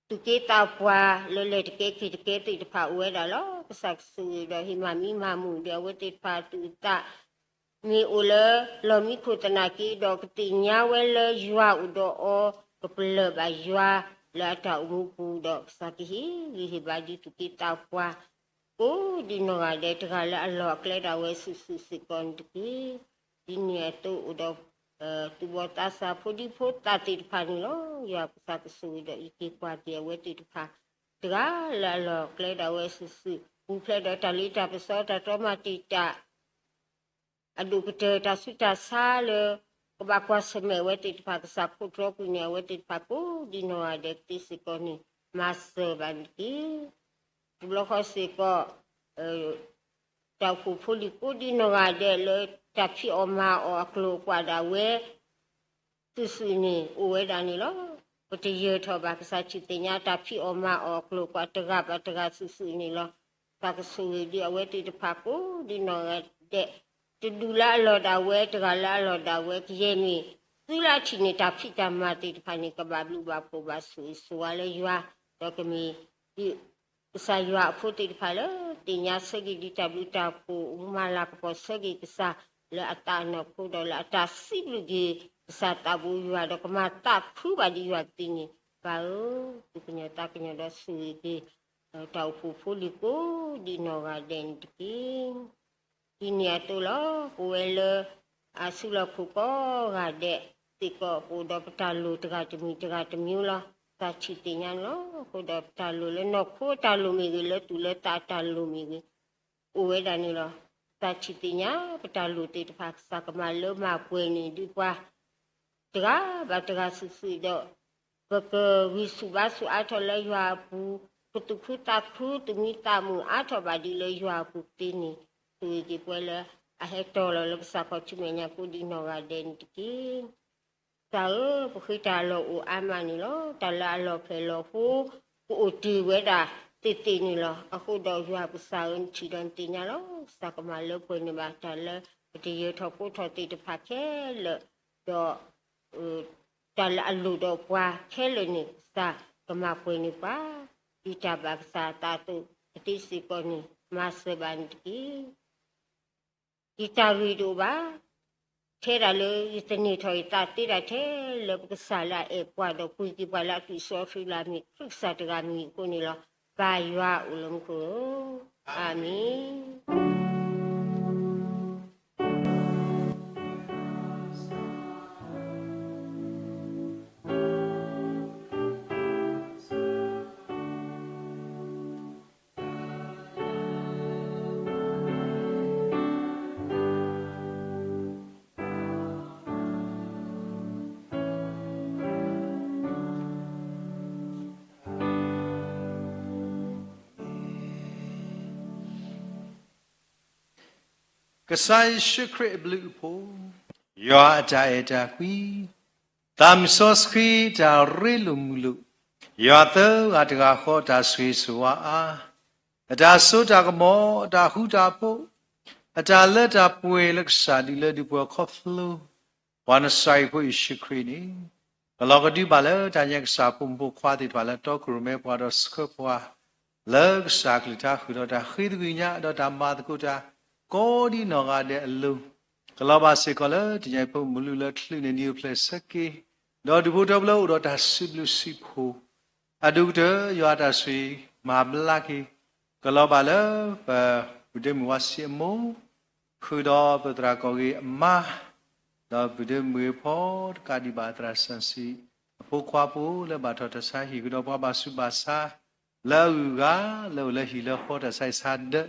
သူၣ်က့သးပှၢ်လၢလဲၤတကဲက့ၤတကဲသ့ၣ်တဖၣ်အိၣ်ဝဲဒၣ်လီၤ. ကစၢ်ကဆိၣ်ဂ့ၤဒီးဟ့ၣ်မၤမံမၤမုာ်ဒီးအဝဲသ့ၣ်တဖၣ်အသူၣ်အသး မ့ၢ်အိၣ်လၢလီၢ်မံခိၣ်သနာ်က့ဒီး ကသ့ၣ်ညါဝဲလၢယွၤအိၣ်ဒီးအီၤ ကပလၢၢ်ဘၣ်ယွၤလၢအတၢ်အိၣ်မူပူၤဒီး ကစၢ်ကဟ့ၣ်ဂံၢ်ဟ့ၣ်ဘါဒ်သူၣ်က့သးပှၢ် ကိးဒံနီၢ်ဂၤဒဲး တဂၤလၢအလီၢ်အကျဲဒၣ်ဝဲစုာ်စုာ်စ့ၢ်ကီးန့ၣ်တက့ၢ်. ဒ်န့ၣ်အသိးအိၣ်ဒီး သူၣ်ဘီၣ်သးစၢ်ဖိဒံဖိသၣ်သ့ၣ်တဖၣ်န့ၣ်လီၤ. ယွၤကစၢ်ကဆိၣ်ဂ့ၤဒီးအံးက့ၤကွၢ်က့ၤအဝဲသ့ၣ်တဖၣ် တဂၤလၢအလီၢ်အကျဲဒၣ်ဝဲစုာ်စုာ် ပူၤဖျဲးဒီးတၢ်လ့တၢ်ပစီတၢ်တြီမၤတံာ်တာ် အဒိၣ်ကတၢၢ်တၢ်ဆူးတၢ်ဆါလၢ ကဘၣ်ကွၢ်ဆၢၣ်မဲာ်အဝဲသ့ၣ်တဖၣ် ကစၢ်ခိးတြီကွံာ်န့ၢ် အဝဲသ့ၣ်တဖၣ်ကိးဒံနီၢ်ဂၤဒဲးကသ့စ့ၢ်ကီးန့ၣ် မၤစၢၤဘၣ်န့ၣ်တက့ၢ်. တဘျီဃီစ့ၢ်ကီး တၢ်အိၣ်ဖှိၣ်ဖိလံၤကိးဒံနီၢ်ဂၤဒဲးလၢ တၢ်ဖံးအီၣ်မၤအီၣ်အကျိၤအကွာ်ဒၣ်ဝဲ စုာ်စုာ်န့ၣ် အိၣ်ဝဲဒၣ်န့ၣ်လီၤ. ပတယၢၤထီၣ်ဘၣ် ကစၢ်ထံၣ်သ့ၣ်ညါတၢ်ဖံးအီၣ်မၤအီၣ်အကျိၤအကွာ်တဂၤဘၣ်တဂၤစုာ်စုာ်န့ၣ်လီၤ. ကစၢ်ကဆိၣ်ဂ့ၤဒုးအဝဲသ့ၣ်တဖၣ်ကိးဒံနီၢ်ဂၤဒဲး တဒူၣ်လၢအလီၢ်ဒၣ်ဝဲ တဂၤလၢအလီၢ်ဒၣ်ဝဲ ကယဲၢ်မ့ၢ် သုလၢအထံၣ်န့ၢ်တၢ်ဖံးတၢ်မၤသ့ၣ်တဖၣ်န့ၣ် ကဘၣ်ဘျုးဘၣ်ဖှိၣ်ဘၣ်ဆိၣ်ဂ့ၤဆိၣ်ဝါလၢယွၤ ဒီးကမ့ၢ် ကစၢ်ယွၤအဖိသ့ၣ်တဖၣ်လၢ သ့ၣ်ညါဆၢက့ၤဒံးတၢ်ဘျုးတၢ်ဖှိၣ် မၤလၤကပီၤဆၢက့ၤကစၢ် လၢအသးအနီၢ်ခိဒီးလၢအတၢ်စံးဘျုးက့ၤ ကစၢ်သးဘိယွၤ ဒီးကမၤသးခုဘၣ်ဒံးယွၤကသ့န့ၣ် ပၢ်ဧၢ, သူၣ်ကညီၤသးကညီၤဒီးဆိၣ်ဂ့ၤက့ၤ တၢ်အိၣ်ဖှိၣ်ဖိလံၤကိးဒံနီၢ်ဂၤဒဲးန့ၣ်တက့ၢ်. ဒ်န့ၣ်အသိးလီၤ. ပဝဲလၢ အစုလီၢ်ခိၣ်ကိးဂၤဒဲး စ့ၢ်ကီးပအိၣ်ဒီးပတၢ်လိၣ်တဂၤတမံၤတဂၤတမံၤလီၤ. ကစၢ်ထံၣ်သ့ၣ်ညါန့ၣ်လီၤ. အဃိဒီးပတၢ်လိၣ်လၢနီၢ်ခိအတၢ်လိၣ်မ့ၢ်ဂ့ၤ လၢသူၣ်လၢသးအတၢ်လိၣ်မ့ၢ်ဂ့ၤ အိၣ်ဝဲဒၣ်န့ၣ်လီၤ. ကစၢ်ထံၣ်သ့ၣ်ညါ ပတၢ်လိၣ်သ့ၣ်တဖၣ် ကစၢ်ကမၤလၢမၤပှဲၤန့ၣ်ဒုးပှၤ တဂၤဘၣ်တဂၤစုာ်စုာ်ဒီး ပကဂံၢ်ဆူၣ်ဘါဆူၣ်အါထီၣ်လၢယွၤအပူၤ, ပသူၣ်ခုသးခု သူၣ်မံသးမုာ်အါထီၣ်ဘၣ်ဒ်လၢယွၤအပူၤသ့န့ၣ်, ဆိၣ်ဂ့ၤက့ၤပှၤလၢအဟဲတီၢ်လီၤလၢပစၢ်ခီၣ်ထံးမဲာ်ညါကိးဒံနီၢ်ဂၤဒဲးန့ၣ်တက့ၢ်. ကစၢ်ဧၢ, ပဃ့တၢ်လီၢ်အိၣ်အါမးန့ၣ်လီၤ. တၢ်လၢအလီၢ်ဖဲးလီၢ်ဟိ ကအိၣ်တ့ၢ်ဝဲဒၣ်သ့ၣ်သ့ၣ်န့ၣ်လီၤ. အဃိဒီးယွၤကစၢ်ဧၢ, နထံၣ်ဒီးနသ့ၣ်ညါလီၤ. ကစၢ်ကမၤလၢပှဲၤန့ၢ်ဘၣ် တၢ်လၢပတယၢၤထီၣ်ကိးထီၣ်သ့ၣ်တဖၣ်ခဲလၢာ်, ဒီး တၢ်လၢအလိၣ်ဒီးပှၤခဲလၢာ်န့ၣ် ကစၢ်ကမၤပှဲၤန့ၢ်ပှၤ ဒ်တၢ်ဘၣ်ကစၢ်အသးအသိး ကသ့စ့ၢ်ကီးန့ၣ် မၤစၢၤဘၣ်န့ၣ်တက့ၢ်. ယတၢ်ဂ့ၢ်တအိၣ်ဘၣ်. ထဲဒၣ်လၢယသန့ၤထီၣ်ယသးသ့ဒၣ်ထဲလၢပကစၢ်လၢအအဲၣ်ပှၤဒီးပှ့ၤက့ၤပှၤလၢအသွံၣ်စီဆှံလၢအမ့ၢ်ခရံာ်ကစၢ်တဂၤမံၤအဃိန့ၣ်လီၤ. ပၢ်ယွၤအိၣ်လၢမူခိၣ်ဧၢ, အၤမ့ၣ်. ကစၢ်ယ့ၣ်ၡူးခရံာ်အဘျုးအဖှိၣ်, ယွၤအတၢ်အဲၣ်တၢ်ကွံ, သးမုၢ်စီဆှံတၢ်ရ့လိာ်မုာ်လိာ်, ယွၤသၢဂၤတဂၤဃီတၢ်ဆိၣ်ဂ့ၤဆိၣ်ဝါအါ, အတၢ်စိတၢ်ကမီၤ, အတၢ်ဃူတၢ်ဖိး, အတၢ်လၢတၢ်ပှဲၤလၢကစၢ်ဒုးလၢဒုးပှၤခီဖျိ ပှၤနစၤရ့းဖိယ့ၣ်ၡူးခရံာ်န့ၣ်, ကလီၤကဒုဘၣ်လၢတၢ်ညါကစၢ်ဖိမုၣ်ဖိခွါသ့ၣ်တဖၣ်လၢတီခိၣ်ရိၣ်မဲပှၤဒီးဆှၢပှၤ လၢကစၢ်အကလုၢ်ကထါဃုာ်ဒီးတၢ်ဃ့သကွံာ်ညါ ဒီးတၢ်မၤသကိးတၢ် ကိးဒံနီၢ်ဂၤဒဲးအလိၤ, ကလီၤဘၣ်စ့ၢ်ကီးလၢတနံၤအံၤဖိမုၢ်လုၢ်လၢထူၣ်န့ၣ် နံၤအိၣ်ဖျဲၣ်ဆၢက့ၤ, ဒီးဒူၣ်ဖိထၢဖိလၢအိၣ်ဒီးတၢ်စံးဘျုးစံးဖှိၣ် အဒိၣ်ကတၢၢ် ယွၤအတၢ်ဆိၣ်ဂ့ၤမၤဘျါက့ၤ, ကလီၤဘၣ်လၢပ ပဒိၣ်မုၣ်ဝါဆံးအမိၢ်, ဃုာ်ဒီးပသရၣ်ကီၢ်ဂ့ၤအမါ, ဒီးပဒိၣ်မုၣ်ဂ့ၤဖီတကးဒံးဘၣ်သရၣ်စီဆှံ, အဖိခွါဖိလၢဘၣ်ထီၣ်တၢ်ဆါဟံၣ် ဃုာ်ဒီးပှၤဘၣ်ဆူးဘၣ်ဆါ လၢအဂုၤအဂၤ လၢအိၣ်လၢဟံၣ်လၢဃီတၢ်ဆါဟံၣ်ဆါဒၢး,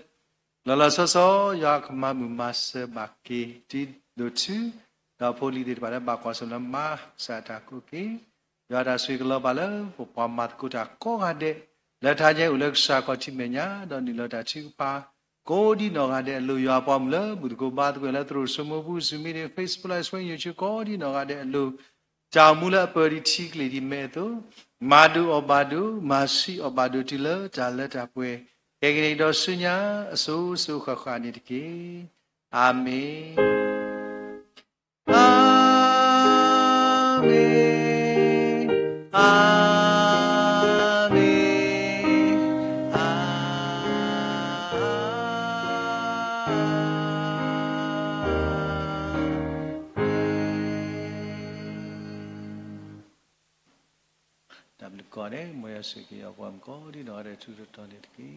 လီၤလီၤဆီဆီ ယွၤကမၤမုာ်မၤစၢၤဘၣ်က့ၤ တံၤဒိၣ်ထူ ဒီးဖိလံၤသ့ၣ်တဖၣ်လၢဘၣ်ကွၢ်စိလၢမၤကစၢ်အတၢ်ကိးက့ၤ, ယွၤအတၢ်ဆိၣ်ဂ့ၤကလီၤဘၣ်လၢပပှၤမၤသကိးတၢ်ကိးဂၤဒဲး, လၢတဟါညါအံၤအိၣ်လၢကစၢ်ခီၣ်ထံးမဲာ်ညါ ဒီးနုာ်လီၤတၢ်ထုကဖၣ် ကိးဒံနီၢ်ဂၤဒဲးအလိၤ ယွၤအပှၤမုၣ်လၢဘူၣ်သကိးဘါသကိးလၢသရိာ်စိမိပူၤ Zoom meeting, Facebook Live Stream, YouTube ကိးဒံနီၢ်ဂၤဒဲးအလိၤ, တၢ်အိၣ်မူလၢအပၢၢ်ဒံးထံကျိၣ်ဒံးမဲာ်အသိး, မၤဒိၣ်အီၣ်ဘၣ်ဒိၣ်, မၤဆံးအီၣ်ဘၣ်ဒိၣ်တုၤလၢတၢ်လၢတၢ်ပှဲၤ, ကဲက့ၤန့ၣ်ဒီးဆူညါအစိၤစိၤဃၣ်ဃၣ်န့ၣ်တက့ၢ်. အၤမ့ၣ်. အၤမ့ၣ်, အၤမ့ၣ်, အၤမ့ၣ်. တၢ်ဘျုးကိးဂၤဒဲး မ်ယွၤဆိၣ်ဂ့ၤက့ၤပှၤကိးဒံနီၢ်ဂၤဒဲးထူးထူးတီၤတီၤန့ၣ်တက့ၢ်.